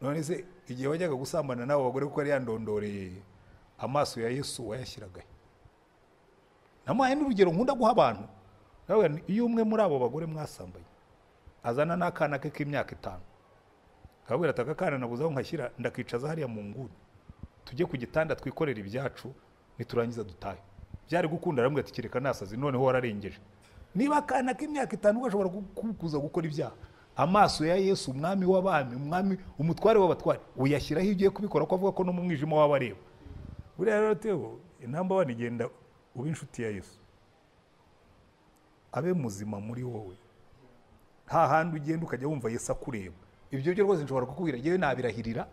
None se igihe wajyaga gusambana n'abo bagore kuko yari yandondoreye, amaso ya Yesu wayashyiragahe? Namuhaye n'urugero nkunda guha abantu. Ndabona iyo umwe muri abo bagore mwasambanye azana n'akana ke k'imyaka 5, akabwira ati aka kana nabuze aho nkashyira, ndakicaza hariya mu nguni, tujye ku gitanda twikorera ibyacu, niturangiza dutahe. Byari gukunda? Arambwira ati kereka nasazi, noneho wararengeje. Niba akana k'imyaka 5 gashobora kukuza gukora ibyaha, amaso ya Yesu umwami w'abami, umwami umutware w'abatware, uyashyiraho iyo ugiye kubikora, ko avuga ko no mu mwijima w'abareba. Buriya rero Theo, intamba wani igenda uba inshuti ya Yesu, abe muzima muri wowe. Nta handi ugenda ukajya wumva Yesu akureba. Ibyo byo rwose nshobora kukubwira, yewe nabirahirira,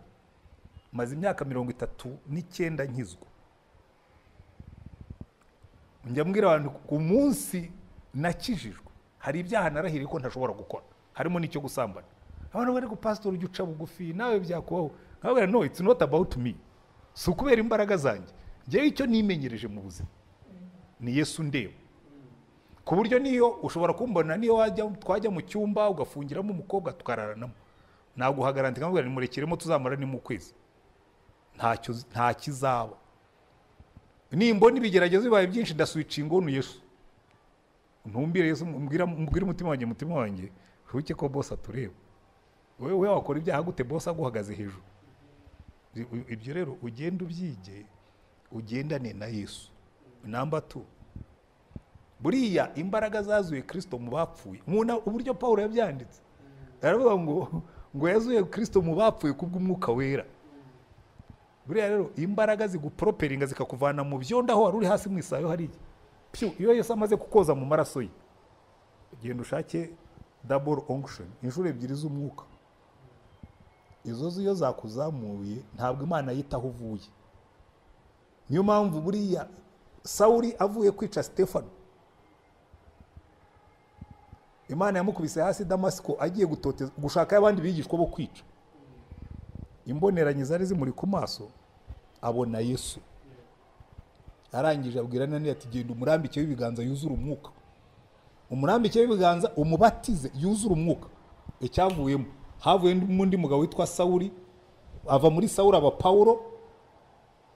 maze imyaka 39 nkizwa. Njya mbwira abantu ku munsi nakijijwe hari ibyaha narahiriye ko ntashobora gukora, harimo n'icyo gusambana. Abantu bari ku pastor ujya uca bugufi nawe byakubaho, nkababwira no, it's not about me, si ukubera imbaraga zanjye. Njyewe icyo nimenyereje mu buzima ni Yesu ndeba, ku buryo niyo ushobora kumbona, niyo twajya mu cyumba ugafungiramo umukobwa tukararanamo, naguhagaranti nkamubwira nimurekeremo tuzamara ni mu kwezi, ntacyo nta kizaba. Nimbona ibigeragezo bibaye byinshi ndaswitchinga onu Yesu, ntumbire Yesu, mbwira umutima wanjye, mutima wanjye wibuke ko boss atureba. Wewe wakora ibyaha gute boss aguhagaze hejuru? Ibyo rero ugenda ubyige, ugendane na Yesu. Number 2, buriya imbaraga zazuye Kristo mu bapfuye. Mubona uburyo Paulo yabyanditse, aravuga ngo yazuye Kristo mu bapfuye kubw'umwuka wera. Buriya rero imbaraga ziguproperinga zikakuvana mu byondo aho wari uri hasi mu isayo hariya. Pyu, iyo Yesu amaze kukoza mu maraso ye, genda ushake double unction, inshuro 2 z'umwuka. Izo iyo zakuzamuye ntabwo Imana yitaho uvuye. Niyo mpamvu buriya Sawuli avuye kwica Stefano, Imana yamukubise hasi Damasiko agiye gutoteza gushaka abandi bigishwa bo kwica. Imboneranyi zari zimuri ku maso, abona Yesu. Arangije abwira Ananiya ati genda umurambike w'ibiganza yuzure umwuka, umurambike w'ibiganza umubatize yuzure umwuka. Icyavuyemo havuye undi mugabo witwa Sawuli, ava muri Sawuli aba Paulo,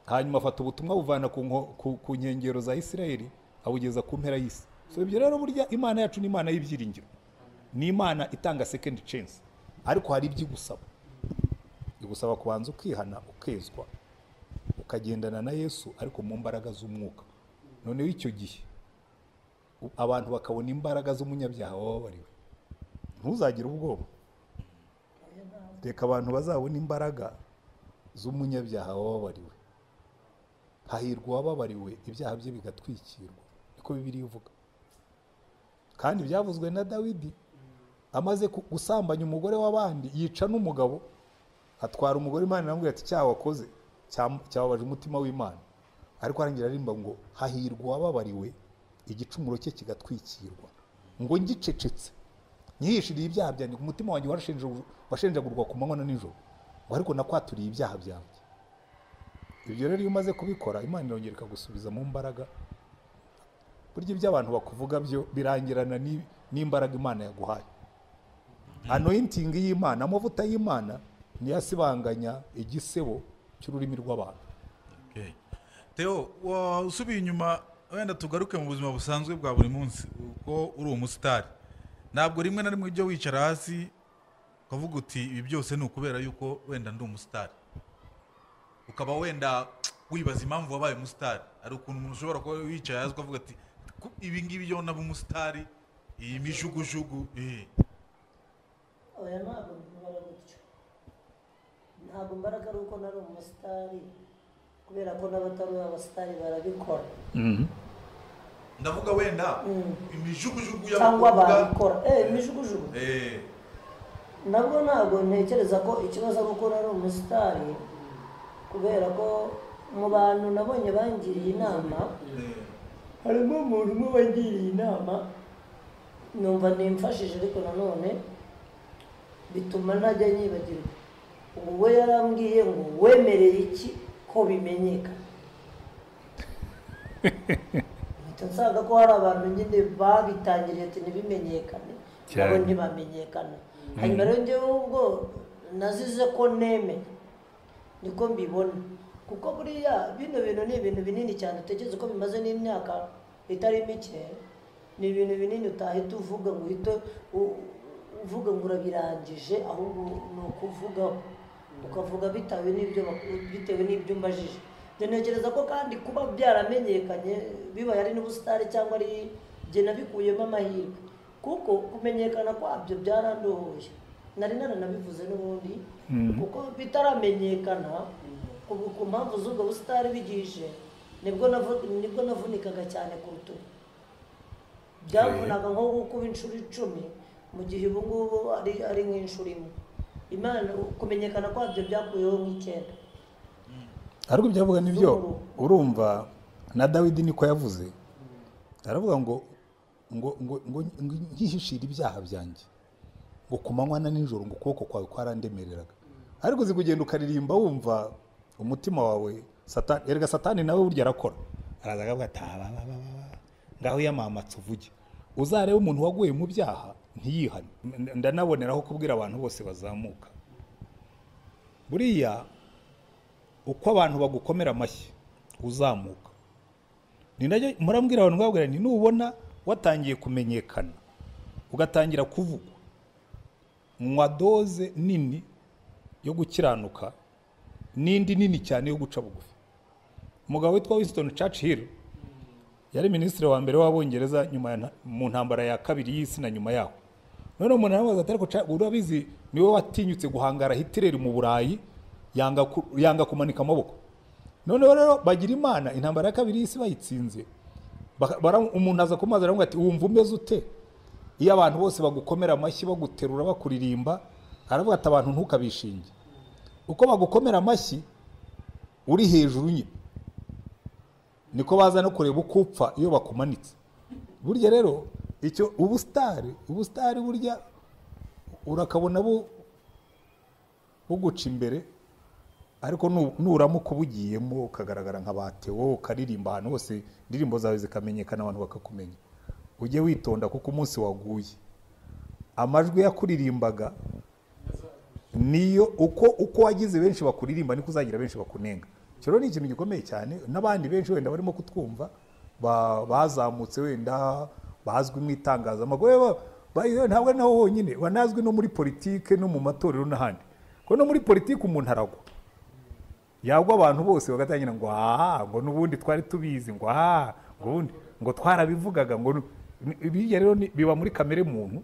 hanyuma afata ubutumwa buvana ku nkengero za Isirayeli abugeza ku mpera y'isi. So ibyo rero burya Imana yacu ni Imana y'ibyiringiro, ni Imana itanga second chance, ariko hari ibyigusaba. Igusaba kubanza ukihana, ukezwa, ukagendana na Yesu ariko mu mbaraga z'umwuka. Noneho icyo gihe abantu bakabona imbaraga z'umunyabyaha wababariwe. Ntuzagire ubwoba, reka abantu bazabona imbaraga z'umunyabyaha wababariwe. Hahirwa uwababariwe ibyaha bye bigatwikirwa, niko Bibiliya ivuga. Kandi byavuzwe na Dawidi amaze gusambanya umugore w'abandi, yica n'umugabo, atwara umugore. Imana iramubwira ati cyaha wakoze cyababaje umutima w'Imana, ariko arangira arimba ngo hahirwa uwababariwe igicumuro cye kigatwikirwa. Ngo ngicecetse nyihishiriye ibyaha byanjye, umutima wanjye washenjagurwa ku manywa na nijoro, ngo ariko nakwaturiye ibyaha byanjye. Ibyo rero iyo umaze kubikora, Imana irongera ikagusubiza mu mbaraga. Burya ibyo abantu bakuvuga byo birangirana n'imbaraga Imana yaguhaye. Anointing y'Imana, amavuta y'Imana niyo asibanganya igisebo cy'ururimi rw'abantu. Okay. Theo, usubiye inyuma wenda tugaruke mu buzima busanzwe bwa buri munsi, uko uri umusitari, ntabwo rimwe na rimwe ujya wicara hasi ukavuga uti ibi byose ni ukubera yuko wenda ndi umusitari, ukaba wenda wibaza impamvu wabaye umusitari. Hari ukuntu umuntu ushobora kuba wicaye hasi ukavuga ati ibi ngibi byo naba umusitari, iyi mijugujugu. Oya, ntabwo mbara gutyo, ntabwo mbaraga ari uko nari umusitari, kubera ko n'abatari abasitari barabikora. Ndavuga wenda imijugujugu cyangwa y'abakobwa. Babikora imijugujugu. Nabwo ntabwo ntekereza ko ikibazo ari uko nari umusitari, kubera ko mu bantu nabonye bangiriye inama harimo umuntu umwe wangiriye inama numva nimfashije, ariko nanone bituma ntajya nyibagirwa. Ubu we yarambwiye ngo wemereye iki ko bimenyekana, mpita nsanga ko hari abantu nyine babitangiriye ati ntibimenyekane, nabo ntibamenyekana. Hanyuma rero njyewe ubwo nazize ko nemeye, niko mbibona, kuko buriya bino bintu ni ibintu binini cyane. Utekereza ko bimaze n'imyaka itari mike, ni ibintu binini utahita uvuga ngo uhite uvuga ngo urabirangije, ahubwo ni ukuvugaho ukavuga bitewe n'ibyo umbajije. Njye ntekereza ko kandi kuba byaramenyekanye bibaye ari n'ubusitari cyangwa ari njye nabikuyemo amahirwe, kuko kumenyekana kwabyo byarandohoye. Nari naranabivuze n'ubundi, kuko bitaramenyekana ku mpamvu z'ubwo busitari bigije, nibwo navunikaga cyane kuruta ubu. Byamvunaga nko gukuba inshuro 10, mu gihe ubu ngubu ari nk'inshuro 1. Imana kumenyekana kwabyo byakuyeho nk'icyenda. Ariko ibyo avuga nibyo. Urumva na Dawidi niko yavuze, aravuga ngo ngo ngo ngo ngo nkihishira ibyaha byanjye, ngo ku manywa na nijoro ngo ukuboko kwawe kwarandemereraga. Ariko uzi kugenda ukaririmba wumva umutima wawe Satani, erega Satani nawe burya arakora, araza akavuga ati "Ah, ba, ba, ba, ba, ngaho yamamatse uvuge." Uzarebe umuntu waguye mu byaha ntiyihane. Ndanaboneraho kubwira abantu bose bazamuka, buriya uko abantu bagukomera amashyi uzamuka, ni nacyo murambwira abantu, mwabwira nti nubona watangiye kumenyekana ugatangira kuvugwa, nywa dose nini yo gukiranuka n'indi nini cyane yo guca bugufi. Umugabo witwa Winston Churchill yari minisitiri wa mbere w'Abongereza nyuma ya mu ntambara ya kabiri y'isi na nyuma yaho. Noneho umuntu aramubaza ati ariko urabizi niwe watinyutse guhangara Hitler mu Burayi, yanga kumanika amaboko. Noneho rero bagira Imana, intambara ya kabiri y'isi bayitsinze, umuntu aza kumaza aramubwira ati wumva umeze ute iyo abantu bose bagukomera amashyi baguterura bakuririmba? Aravuga ati abantu ntukabishinge, uko bagukomera amashyi uri hejuru nyine niko baza no kureba uko upfa iyo bakumanitse. Burya rero icyo ubusitari burya urakabona buguca imbere, ariko nuramuka ubugiyemo ukagaragara nka ba Theo, ukaririmba ahantu hose, indirimbo zawe zikamenyekana abantu bakakumenya, ujye witonda kuko umunsi waguye amajwi yakuririmbaga niyo uko wagize benshi bakuririmba niko uzagira benshi bakunenga. Icyo rero ni ikintu gikomeye cyane, n'abandi benshi wenda barimo kutwumva bazamutse wenda bazwi mu itangazamakuru, ntabwo ari naho honyine, banazwi no muri politike no mu matorero n'ahandi. Kuko no muri politike umuntu aragwa, yagwa abantu bose bagatangira ngo aha, ngo n'ubundi twari tubizi, ngo aha, ngo ubundi ngo twarabivugaga, ngo ibyo rero biba muri kamere muntu.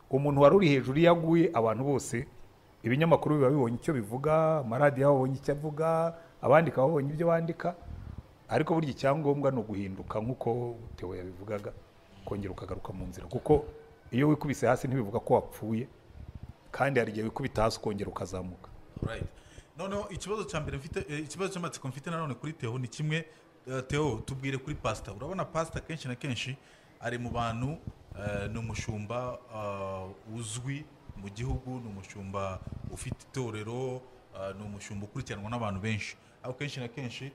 Umuntu wari uri hejuru iyo aguye abantu bose, ibinyamakuru biba bibonye icyo bivuga, amaradiyo abonye icyo avuga, abandika babonye ibyo bandika. Ariko burya icyangombwa ni uguhinduka nk'uko Theo yabivugaga, kongera ukagaruka mu nzira, kuko iyo wikubise hasi ntibivuga ko wapfuye, kandi hari igihe wikubita hasi ukongera ukazamuka. Right. Noneho ikibazo cya mbere mfite, ikibazo cy'amatsiko mfite nanone kuri Theo ni kimwe. Theo, tubwire kuri pastor. Urabona pastor kenshi na kenshi ari mu bantu, ni umushumba uzwi mu gihugu, ni umushumba ufite itorero, ni umushumba ukurikiranwa n'abantu benshi. Aho kenshi na kenshi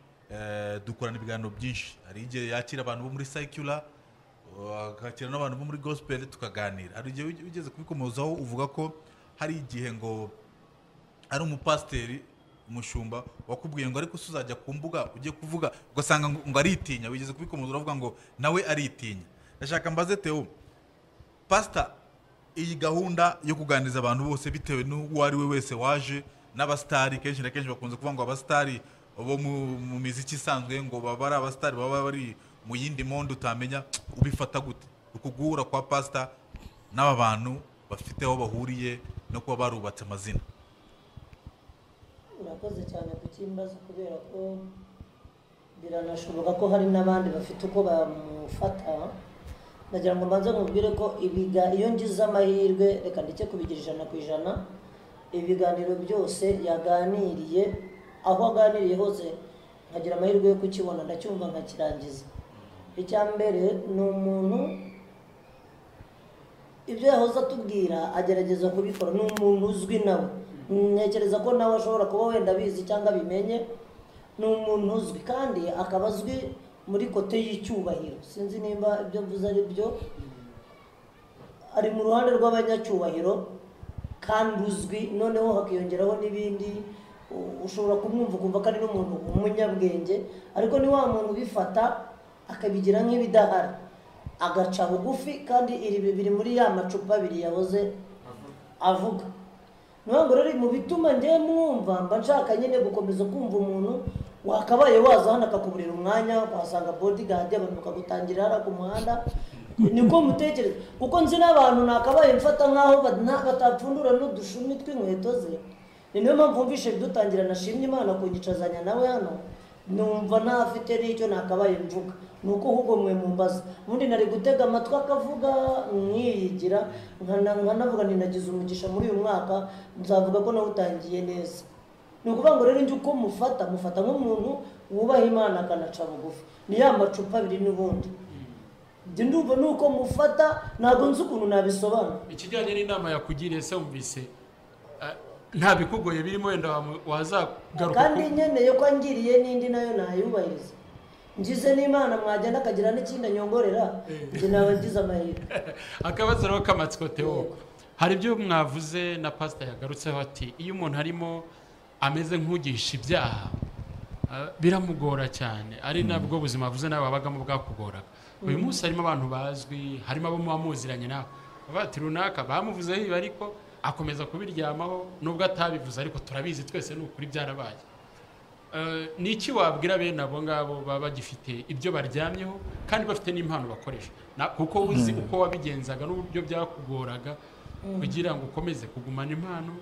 dukorana ibiganiro byinshi, hari igihe yakira abantu bo muri secular, akakira n'abantu bo muri gospel tukaganira. Hari igihe ugeze kubikomozaho uvuga ko hari igihe ngo ari umupasiteri umushumba wakubwiye ngo ariko uzajya ku mbuga ujye kuvuga, ugasanga ngo aritinya. Wigeze kubikomoza uravuga ngo nawe aritinya. Ndashaka mbaze Theo, pastor, iyi gahunda yo kuganiriza abantu bose bitewe n'uwo ari we wese waje, n'abasitari kenshi na kenshi bakunze kuvuga ngo abasitari bo mu miziki isanzwe ngo baba ari abasitari baba bari mu yindi monde utamenya, ubifata gute uku guhura kwa pastor n'aba bantu bafite aho bahuriye no kuba barubatse amazina? Urakoze cyane kukimbaza, kubera ko Biranashoboka ko hari n'abandi bafite uko bamufata. Ndagira ngo mbanze mubwire ko iyo ngize amahirwe, reka ndeke kubigira 100%, ibiganiro byose yaganiriye, aho aganiriye hose nkagira amahirwe yo kukibona, ndacyumva nkakirangiza. Icya mbere ni umuntu ibyo yahoze atubwira agerageza kubikora, ni umuntu uzwi nawe, ntekereza ko nawe ashobora kuba wenda abizi cyangwa abimenye. Ni umuntu uzwi kandi akaba azwi muri kote y'icyubahiro, sinzi nimba ibyo mvuze ari byo, ari mu ruhande rw'abanyacyubahiro kandi uzwi. Noneho hakiyongeraho n'ibindi, ushobora kumwumva ukumva ko ari n'umuntu umunyabwenge, ariko ni wa muntu ubifata akabigira nk'ibidahari, agaca bugufi, kandi iri biri muri ya macupa abiri yahoze avuga. Niyo ngo rero mu bituma njye mwumva mba nshaka nyine gukomeza kumva umuntu wakabaye waza hano akakuburira umwanya, uhasanga bodyguard, abantu bakagutangira hariya ku muhanda, niko mutekereza. Kuko nzi n'abantu nakabaye mfata nk'aho batapfundura n'udushumi tw'inkweto ze. Ni niyo mpamvu wumvishe dutangira nashimye Imana kunyicazanya nawe hano, numva ntafite n'icyo nakabaye mvuga, nuko ahubwo mwe mumbaza. Ubundi nari gutega amatwi akavuga mwiyigira, nkanavuga nti nagize umugisha muri uyu mwaka, nzavuga ko nawutangiye neza. Ni ukuvuga ngo rero njye uko mufata nk'umuntu wubaha Imana akanaca bugufi, ni ya macupa abiri n'ubundi. Njye ndumva nuko mufata, ntabwo nzi ukuntu nabisobanura. Ikijyanye n'inama yakugiriye se wumvise nta bikugoye birimo, wenda wazagaruka kandi nkeneye ko angiriye n'indi nayo nayubahiriza. Ngize n'Imana mwagenda akagira n'ikindi anyongorera, njye nawe ngize amahirwe. Akabazo rero k'amatsiko Theo, hari ibyo mwavuze na pastor yagarutseho ati iyo umuntu arimo ameze nk'ugisha ibyaha biramugora cyane, ari nabwo buzima avuze nawe wabagamo bwakugoraga. Uyu munsi harimo abantu bazwi, harimo abo muba muziranye nawe bati runaka bamuvuzeho ibi ariko akomeza kubiryamaho nubwo atabivuze, ariko turabizi twese ni ukuri byarabaye. Niki wabwira bene abo ngabo baba bagifite ibyo baryamyeho kandi bafite n'impano bakoresha, kuko uzi uko wabigenzaga n'uburyo byakugoraga kugira ngo ukomeze kugumana impano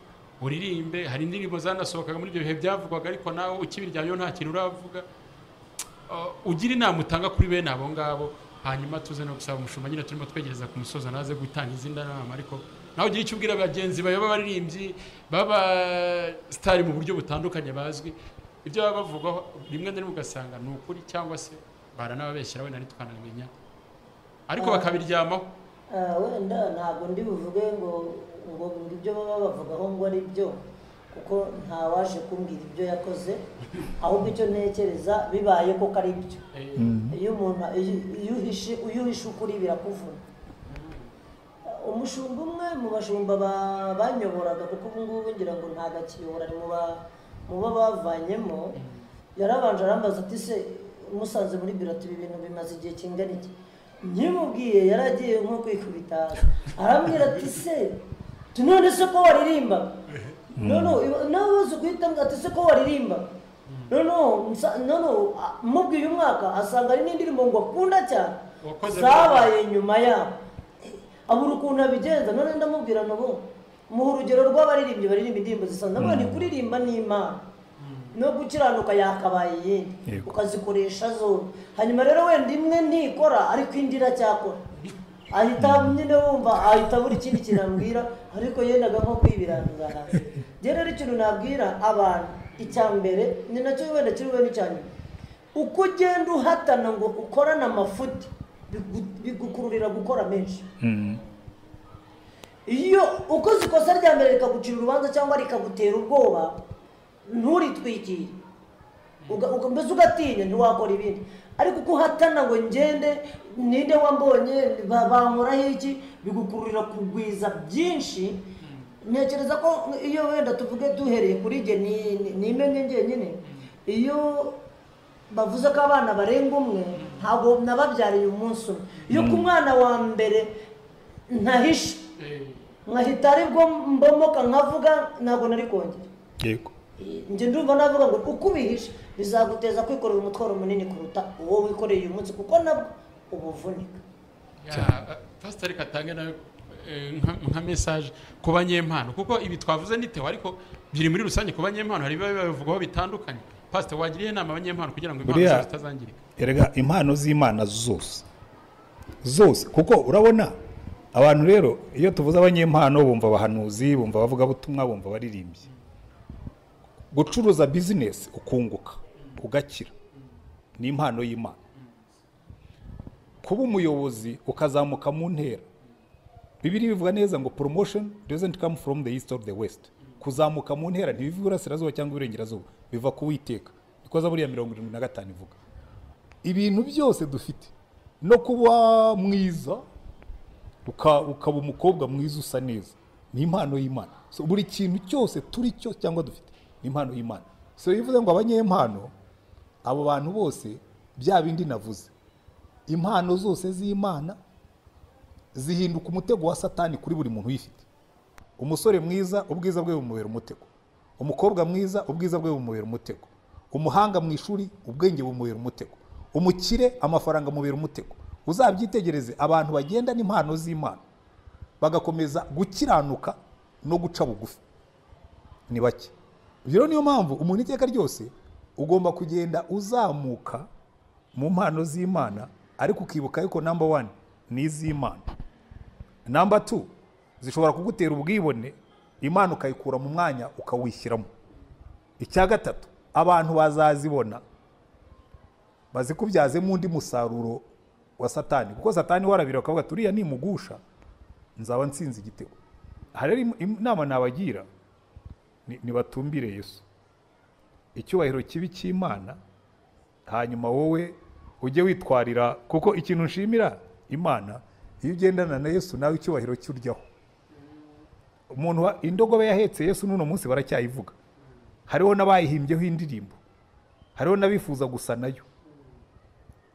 uririmbe. Hari indirimbo zanasohokaga muri ibyo bihe byavugwaga, ariko nawe ukibiryamyeho nta kintu uravuga. Ugira inama utanga kuri bene abo ngabo, hanyuma tuze no gusaba umushumba nyine turimo twegereza ku musozo naze gutanga izindi nama, ariko nawe ugira icyo ubwira bagenzi bawe b'abaririmbyi baba star mu buryo butandukanye bazwi, ibyo baba bavugaho rimwe na rimwe ugasanga ni ukuri cyangwa se baranababeshyira wenda ntitwanabimenya, ariko bakabiryamaho. Wenda ntabwo ndi buvuge ngo ibyo baba bavugaho ngo ari byo, kuko ntawaje kumbwira ibyo yakoze, ahubwo icyo ntekereza bibaye koko ari byo. Iyo umuntu iyo uhishe ukuri birakuvuna. Umushumba umwe mu bashumba banyoboraga, kuko ubu ngubu ngira ngo ntagakiyobora, ari mu bo bavanyemo, yarabanje arambaza ati se musanze muri biro ati ibi bintu bimaze igihe kingana iki? Nkimubwiye yaragiye nko kwikubita hasi, arambwira ati se none se ko waririmba? Nawe bazi guhita ati se ko waririmba? No, mubwiye umwaka asanga ari n'indirimbo ngo akunda cyane zabaye nyuma yaho, abura ukuntu abigenza. None ndamubwira nabo muha urugero rw'abaririmbyi baririmba indirimbo zisanzwe, ndabona ni kuririmba n'Imana no gukiranuka yakabaye iyindi ukazikoresha zombi. Hanyuma rero wenda imwe ntikora ariko indi iracyakora, ahita nyine wumva ahita abura ikindi kintu ambwira, ariko yendaga nko kwibirandura hasi. Njye rero ikintu nabwira abantu, icya mbere ni nacyo wenda kiri bube n'icya nyuma, uko ugenda uhatana ngo ukorane amafuti bigukururira gukora menshi. Iyo ukoze ikosa rya mbere rikagucira urubanza cyangwa rikagutera ubwoba, nturitwikire mbese ugatinya ntiwakora ibindi, ariko uko uhatana ngo ngende ninde wambonye bankoraho iki, bigukururira kugwiza byinshi. Ntekereza ko iyo wenda tuvuge duhereye kuri jye nimenye njyenyine, iyo bavuze ko abana barenga umwe ntabwo nababyariye umunsi umwe, iyo ku mwana wa mbere ntahisha nkahita aribwo mbomoka nkavuga ntabwo nari kongera. Yego, njye ndumva navuga ngo uko ubihisha bizaguteza kwikorera umutwaro munini kuruta uwo wikoreye uyu munsi, kuko nabwo ubuvunika. Pastor reka atange nawe nka message ku banyempano, kuko ibi twavuze ni Theo ariko biri muri rusange ku banyempano, hari ibiba bivugwaho bitandukanye. Pastor, wagiriye inama abanyempano kugira ngo impano Buriya- zabo zitazangirika? Erega impano z'Imana zose zose, kuko urabona abantu rero iyo tuvuze abanyempano bumva abahanuzi, bumva abavugabutumwa, bumva abaririmbyi. Gucuruza bizinesi ukunguka ugakira ni impano y'Imana. Kuba umuyobozi ukazamuka mu ntera, Bibiliya bivuga neza ngo promotion doesn't come from the east or the west. Kuzamuka mu ntera ntibiva iburasirazuba cyangwa iburengerazuba, biva ku Uwiteka. Niko Zaburi ya 75 ivuga. Ibintu byose dufite, no kuba mwiza, ukaba umukobwa mwiza usa neza, ni impano y'Imana. So, buri kintu cyose turi cyo cyangwa dufite ni impano y'Imana. So bivuze ngo abanyempano, abo bantu bose, bya bindi navuze, impano zose z'Imana zihinduka umutego wa Satani kuri buri muntu uyifite. Umusore mwiza, ubwiza bwe bumubera umutego. Umukobwa mwiza, ubwiza bwe bumubera umutego. Umuhanga mu ishuri, ubwenge bumubera umutego. Umukire, amafaranga amubera umutego. Uzabyitegereze, abantu bagenda n'impano z'Imana bagakomeza gukiranuka no guca bugufi ni bake. Rero niyo mpamvu umuntu iteka ryose ugomba kugenda uzamuka mu mpano z'Imana, ariko ukibuka yuko number 1 ni iz'Imana, number 2 zishobora kugutera ubwibone, Imana ukayikura mu mwanya ukawishyiramo. Icya gatatu, abantu bazazibona bazikubyazemo undi musaruro wa Satani, kuko Satani warabira akavuga ati uriya nimugusha nzaba nsinze igitego. Aha rero inama nabagira nibatumbire Yesu, icyubahiro kibi cy'Imana, hanyuma wowe ujye witwarira, kuko ikintu nshimira Imana, iyo ugendana na Yesu nawe icyubahiro cyuryaho. Umuntu indogobe yahetse Yesu n'uno munsi baracyayivuga, hariho n'abayihimbyeho indirimbo, hariho n'abifuza gusa nayo.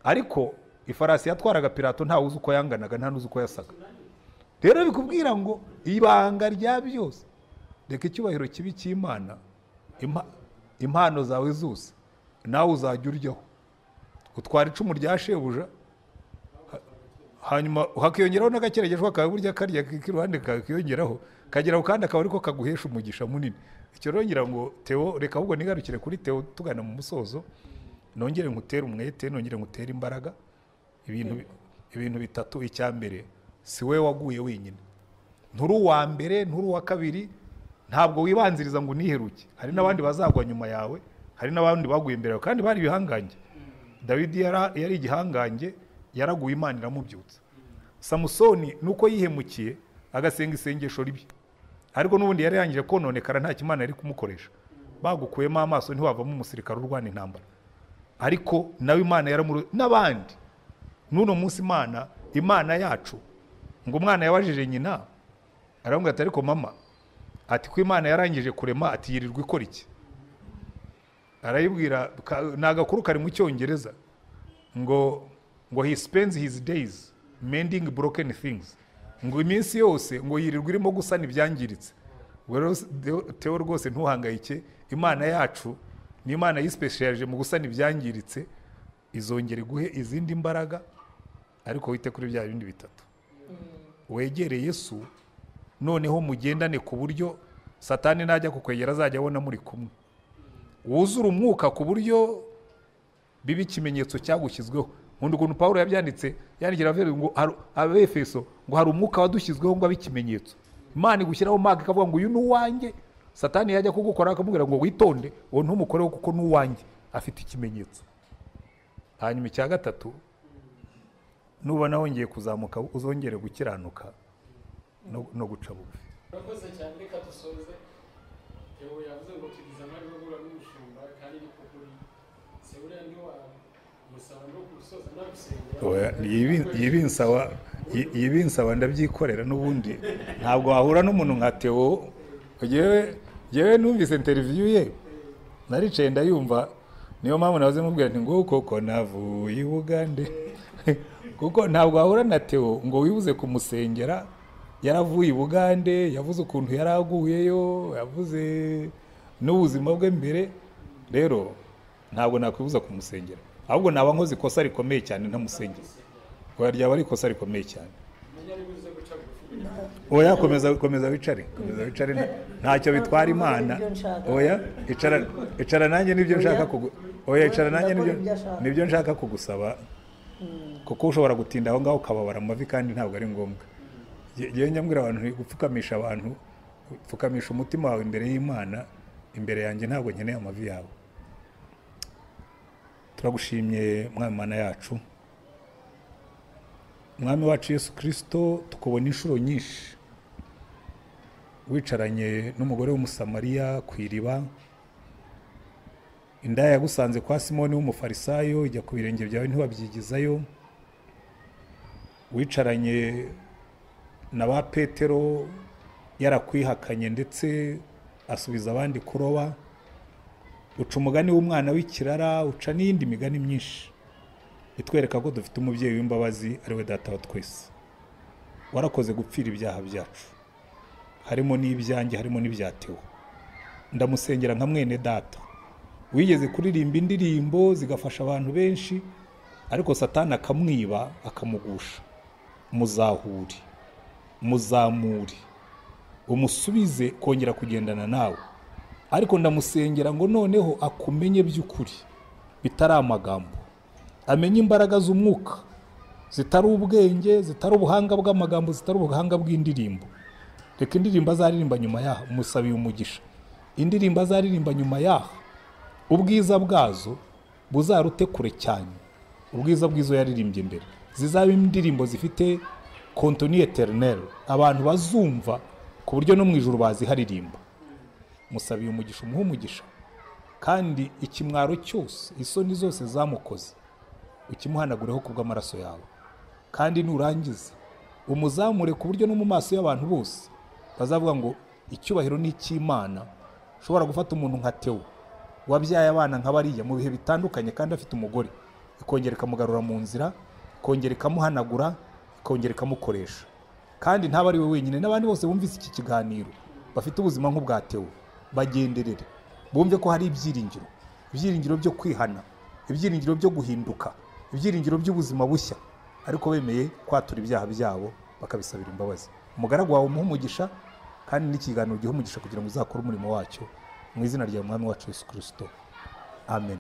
Ariko ifarasi yatwaraga Pilato ntawe uzi uko yanganaga, nta n'uzi uko yasaga. Rero bikubwira ngo ibanga rya byose, reka icyubahiro kibi cy'Imana, impano zawe zose nawe uzajya uryaho. Utwara icumu rya shebuja, hanyuma hakiyongeraho n'agakeregeshwa kawe, burya karya k'iruhande kakiyongeraho, kageraho kandi akaba ariko kaguhesha umugisha munini. Icyo rero ngira ngo Theo, reka ahubwo nigarukire kuri Theo tugana mu musozo, nongere ngutere umwete, nongere ngutere imbaraga. Ibintu bitatu. Icya mbere, si we waguye wenyine, nturi uwa mbere, nturi uwa kabiri, ntabwo wibanziriza ngo uniheruke. Hari n'abandi bazagwa nyuma yawe, hari n'abandi baguye imbere yawe kandi bari ibihangange. Dawidi yari igihangange, yaraguye Imana iramubyutsa. Samusoni nuko yihemukiye agasenga isengesho ribi, ariko n'ubundi yari yarangije kononekara, nta kimana yari kumukoresha. Bagukuyemo amaso ntiwavamo umusirikare urwana intambara, ariko nawe Imana yaramuru n'abandi. N'uno munsi Imana yacu, ngo umwana yabajije nyina aramubwira ati ariko mama, ati ko Imana yarangije kurema, ati yirirwa ikora iki? Arayibwira, ni agakuru kari mu Cyongereza, ngo he spends his days mending broken things, ngo iminsi yose ngo yirirwa irimo gusana ibyangiritse. Rero Theo rwose ntuhangayike, Imana yacu ni Imana yispecialije mu gusana ibyangiritse, izongera iguhe izindi mbaraga, ariko wite kuri bya bindi bitatu. Wegere Yesu, noneho mugendane ku buryo Satani najya kukwegera azajya abona muri kumwe. Wuzure umwuka ku buryo biba ikimenyetso cyagushyizweho. Nkunda ukuntu Pawulo yabyanditse, yandikira ngo Abefeso ngo hari umwuka wadushyizweho ngo abe ikimenyetso. Imana igushyiraho mark ikavuga ngo uyu ni uwanjye. Satani yajya kugukora akamubwira ngo witonde, uwo ntumukoreho kuko ni uwanjye, afite ikimenyetso. Hanyuma icya gatatu, nubona wongeye kuzamuka uzongere gukiranuka no guca bugufi. Urakoze cyane, reka dusoze. Theo yavuze ngo tugize amahirwe yo guhura n'umushumba kandi ni kukuri. Se buriya ntiwamusaba no gusoza nagusengera? Yibinsaba ndabyikorera n'ubundi. Ntabwo wahura n'umuntu nka Theo. Jewe numvise interview ye, naricaye ndayumva, niyo mpamvu nahoze mubwira nti ngo koko navuye i Bugande. Kuko ntabwo wahura na Theo ngo wibuze kumusengera. Yaravuye i Bugande, yavuze ukuntu yaraguyeyo, yavuze n'ubuzima bwe mbere. Rero ntabwo nakwibuza kumusengera, ahubwo naba nkoze ikosa rikomeye cyane ntamusengera. Oya, ryaba ari ikosa rikomeye cyane. Oya, komeza wicare, komeza wicare, ntacyo bitwara Imana. Nibyo nshaka. Oya, icara nanjye nibyo nshaka Oya. kugu oya, icara nanjye Ndakora nibyo ibyo ashaka. Nibyo nshaka kugusaba, kuko ushobora gutinda aho ngaho ukababara amavi kandi ntabwo ari ngombwa. Njyewe njya mbwira abantu nti gupfukamisha abantu, pfukamisha umutima wawe imbere y'Imana, imbere yanjye ntabwo nkeneye amavi yawe. Turagushimye Mwami Mana yacu, Mwami wacu Yesu Kristo, tukubona inshuro nyinshi wicaranye n'umugore w'Umusamariya ku iriba, indaya yagusanze kwa Simoni w'Umufarisayo ijya ku birenge byawe ntiwabyigizayo, wicaranye na ba Petero yarakwihakanye ndetse asubiza abandi kuroba, uca umugani w'umwana w'ikirara, uca n'iyindi migani myinshi itwereka ko dufite umubyeyi w'imbabazi ari we Data wa twese. Warakoze gupfira ibyaha byacu, harimo n'ibyanjye, harimo n'ibya Theo. Ndamusengera nka mwene data wigeze kuririmba indirimbo zigafasha abantu benshi, ariko Satani akamwiba akamugusha. Muzahure, muzamure, umusubize kongera kugendana nawe. Ariko ndamusengera ngo noneho akumenye by'ukuri, bitari amagambo, amenye imbaraga z'umwuka, zitari ubwenge, zitari ubuhanga bw'amagambo, zitari ubuhanga bw'indirimbo. Reka indirimbo azaririmba nyuma yaha, umusabiye umugisha. Indirimbo azaririmba nyuma yaha, ubwiza bwazo buzarute kure cyane ubwiza bw'izo yaririmbye mbere. Zizaba indirimbo zifite contenu eternel, abantu bazumva ku buryo no mu ijuru baziharirimba. Musabiye umugisha, umuhe umugisha, kandi ikimwaro cyose, isoni zose zamukoze ukimuhanagureho kubw'amaraso yawe. Kandi nurangiza umuzamure ku buryo no mu maso y'abantu bose bazavuga ngo icyubahiro ni icy'Imana. Ushobora gufata umuntu nka Theo wabyaye abana nka bariya mu bihe bitandukanye kandi afite umugore, ikongera ikamugarura mu nzira, ikongera ikamuhanagura, ikongera ikamukoresha. Kandi ntaba ari we wenyine, n'abandi bose bumvise iki kiganiro bafite ubuzima nk'ubwa Theo, bagenderere bumve ko hari ibyiringiro, ibyiringiro byo kwihana, ibyiringiro byo guhinduka, ibyiringiro by'ubuzima bushya, ariko bemeye kwatura ibyaha byabo bakabisabira imbabazi. Umugaragu wawe umuhe umugisha, kandi n'ikiganiro gihe umugisha kugira ngo uzakore umurimo wacyo, mu izina rya Mwami wacu Yesu Kristo, amen.